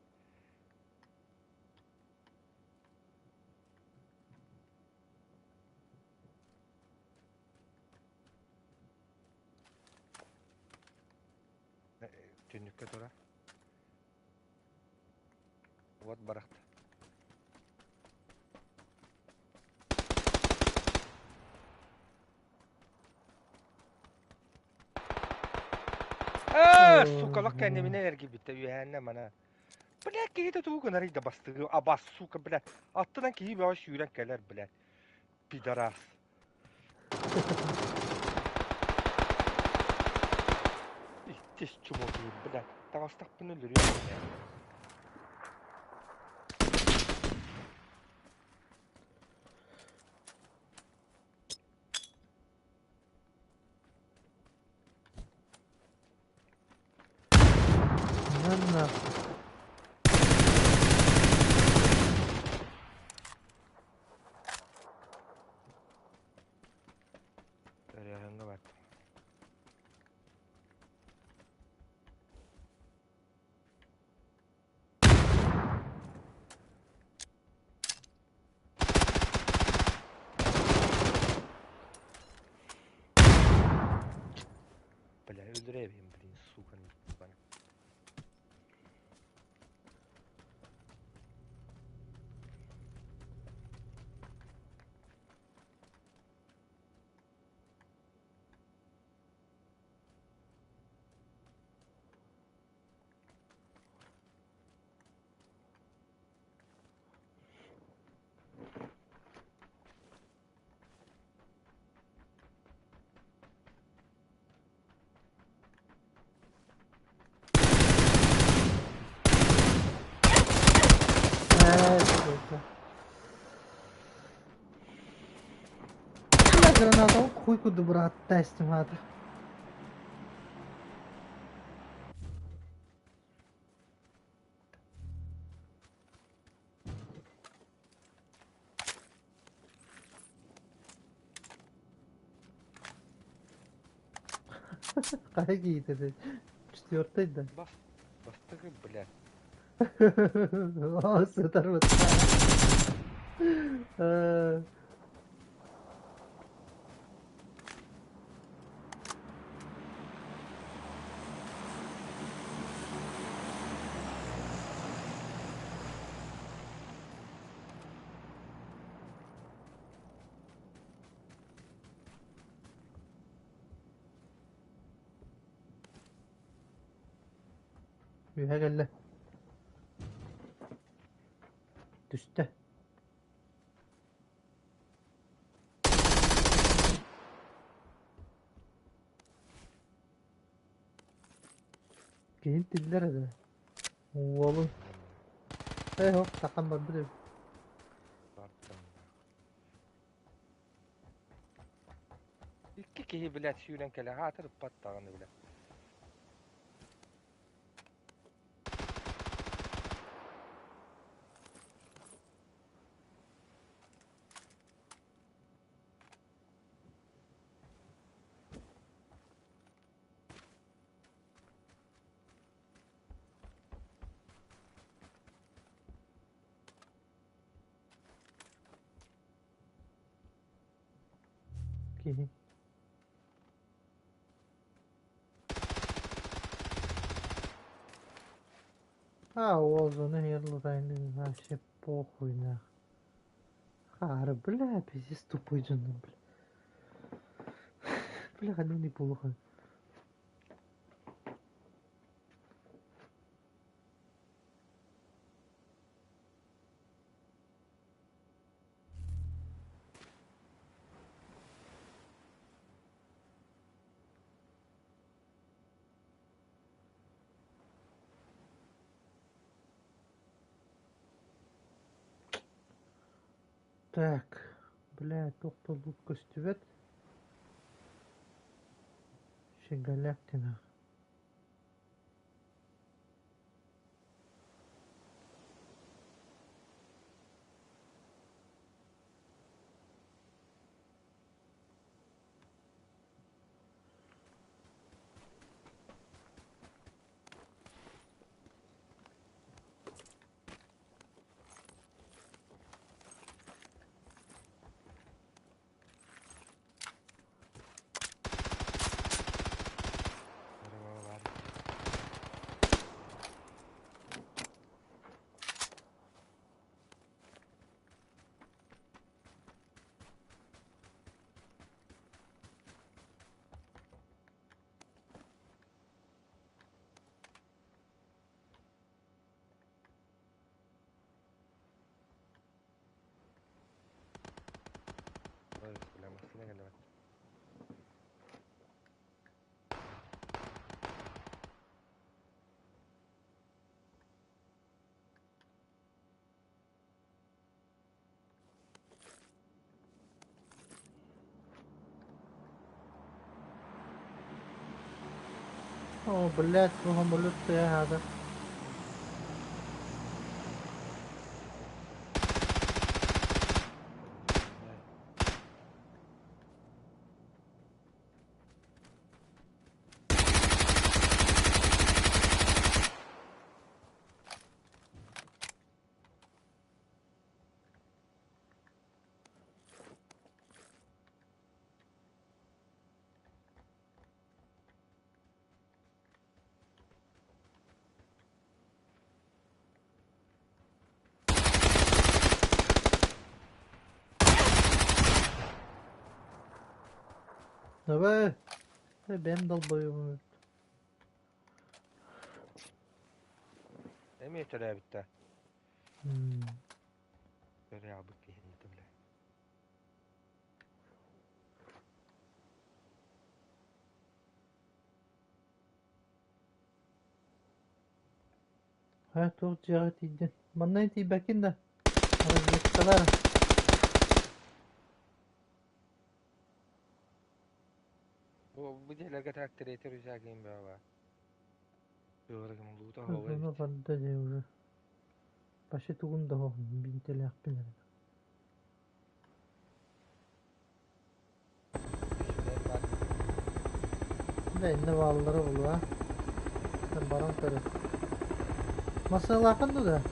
Түннүккэ турар. Уот барахта. Аа, сука, лох кэннибинэн эргийбиттэ үөһээннэ мана. Бля, киһитэ тугу гынарый да бастыгы, абас, сука, бля. Аттынан киһи бөҕө сүүрэн кэлэр, бля. Пидорас. Иккис чумотуур, бля. Таҕыстахпына өлөрүөм бля. На Өрөһөҥҥө бардым. Бля, өлөрөбүн, блин, сука, ебаный. Ээ, сука. Бля, граната, хуй куда брат, тестим хата. Хайа киһитэ Четвертый да. Бас, бастакы, бля. О, сытар вот. Э, Үөһэ кэллэ. Түстэ. Киһин тиллэр этэ. Уолун. Ээ, ох, сахан барбыт эбит. Бардым. Икки киһи, блядь, сүүрэн кэлэ, аатыр ыппат даҕаны, бля. Киһи. А, уол зону ерлутайны вообще похуй нах. Хара, бля, пиздец тупой дьону, бля. Бля, ну неплохо. Так, бля, туох да лут көстүбэт. Щеголяк тинах. О, блядь, самолет тыаһаата. Давай. Бэм долбоебум. Эмиэ төрөөбүттэ. Төрөөбүт киһини бля. Хайа туох дьиэҕэ тиийдин? Манна тиийбэккин да? Разведкалар. Бу дьиэлэргэ тракторитер үсээгин бөҕө. Зона барда дии уже. Почти тугум да суох биинтэлээхпин эрэ. Да иннэ бааллара буолуо. Баран көрө. Массыыналааххын дуо да?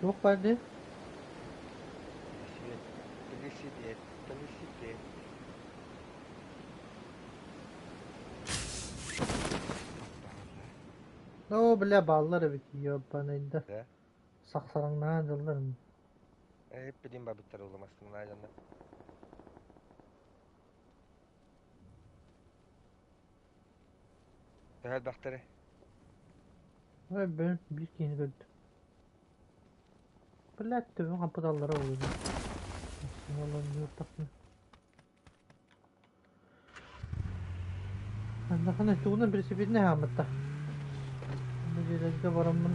Туох баар дии? Велосипед, велосипед. Оо, бля, бааллар эбит, ёбаный да. Сахсараҥнаан дьаллар. Эппитин бабыттар уламастымына дьонно. Төһө элбэхтэри? Ой, бэл, биир киһини көрдүм. Блядь, төбөм хаппыталлара буолуо. Аннахана тугунан велосипединэ хааммытта. Дьиэлэргэ бараммын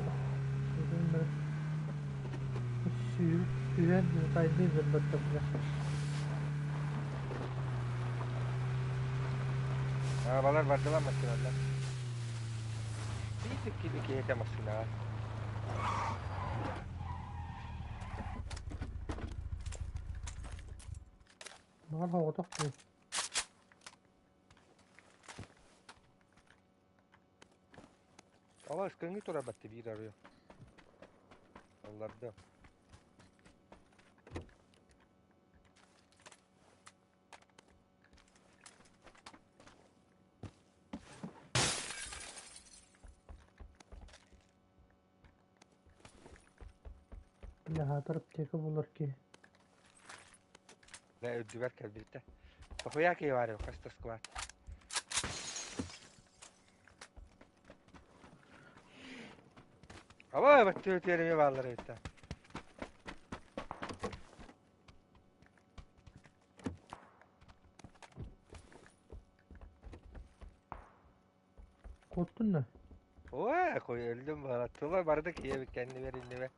сүүрүк түһэн тайдыы сырбатта бля. Arabalar bardılar makineler. Bir tık gibi ki makineler. Баҕар соҕотох дуу. Ала ıskыңы тура батты биир арыйа. Алларда. Бля, хаатар аптека булар киһи. Дэ үрдүгэр кэлбиттэ. Похуя киһи баар хас да склад. Аба баттыы тиэрими бааллар эбиттэ. Оттун да. Ой, кой өлдүм бала. Тыла барды киһи кэннибэр иннибэр.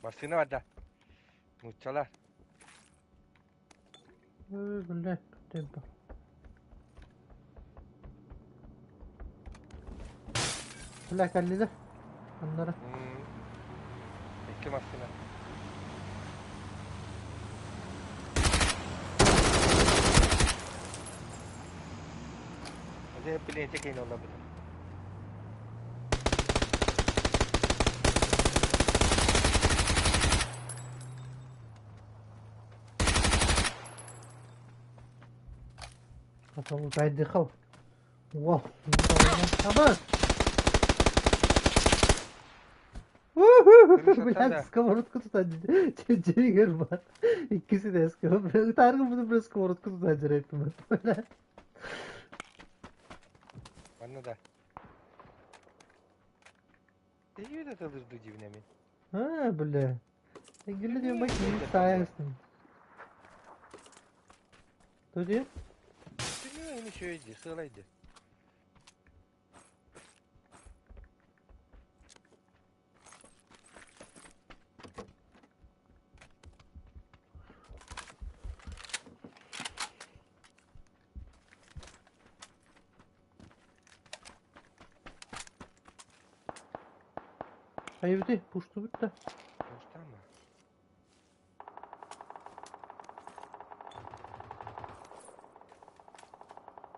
Массыына барда. Нууччалар. Ой, блядь, темпо. Бля, кэллилэр. Аннара. Икки массыына. Дьэ, билиэнчэ киин олорбут. Кайдыхал. Уол. Абас! Блядь, сковородку тутан дьиэгэр бар. Иккиси да ытааргы буну бля сковородку тутан дьирэппин. Манна да. Тэйүү да тылырды дибин эмин. А, бля. Гүллэ диэн бай киһи таайастын. Туди? Түнүү эми шөйди, сыалайды. Хайбыты, пуштубут да. Пуштама.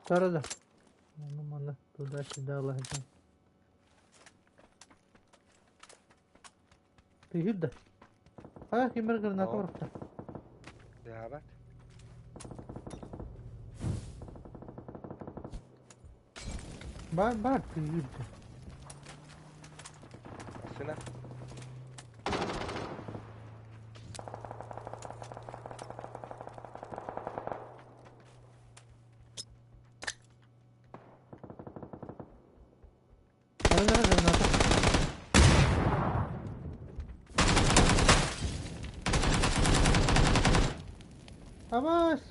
Тарада. Ону маны туда-сюда лаһыта. Тыһыр да. А, кимер граната барахта. Дыһабат. Бар, бар, тыһыр да. Массыына. Баран эрэ граната. Абаас!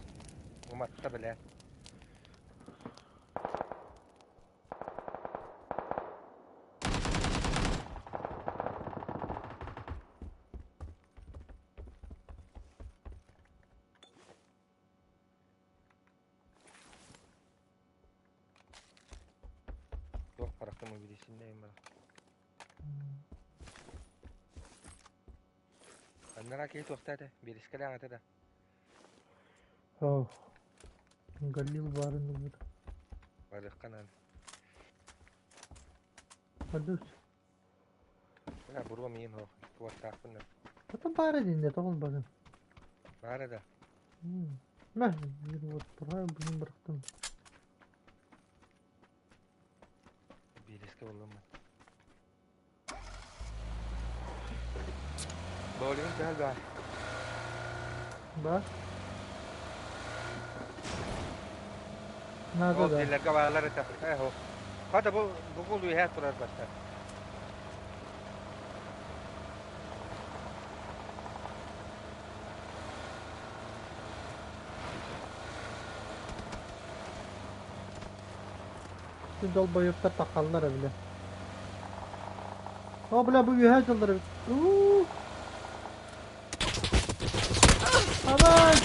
Уматта бля. Туох харахтым билисиннэйим бара. Аннара киһи туохта этэ? Биэрискэлээх этэ да. Ох, Галил баарын ылбыт. Барыахха наада. Бардыбыт. Бля, буруом иин хоох. Туохтаахпын да. Потом баара динде тоҕол багын. Баара да. Мә, вот бүгін бырақтым. Биэрискэ буллум мен. Боулингым төһө баар? Бар. Надо Ол да. дьиэлэргэ бааллар этэ. Э, о. Хата бу бугул үөһээ турар бастар. Şu долбоебтар тахаллар бile. О, бля, бу үөһээ дьыллар эбит. Уу! Aman!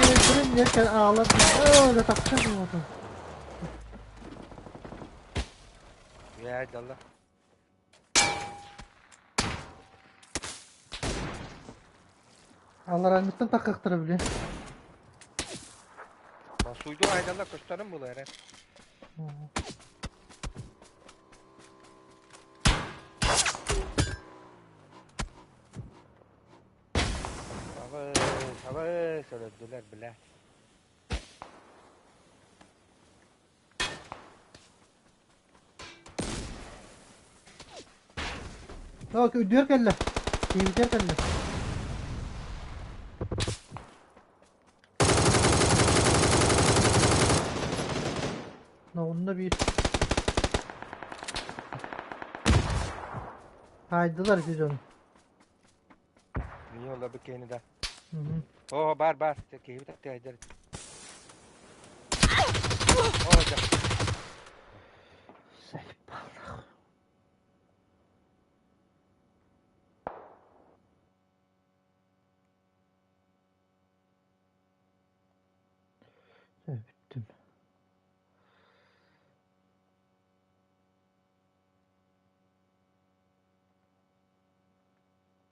Öldürün yerken ağladım. Öyle takacağım onu. Үөһээ дьалла. Алараңыттан такыктыра биле. Суйду айдалла көстөрүм бул эрэ. Абы, абы, сөрөдүлэр билэ. Bak ödüyor kelle. Biter kelle. На онно bir. Haydılar siz onu. Niye oldu bu kendi de? Оо, баар баар. Киһибит аттыгар. Оо, дьэ. Заебал нахуй. Сөп.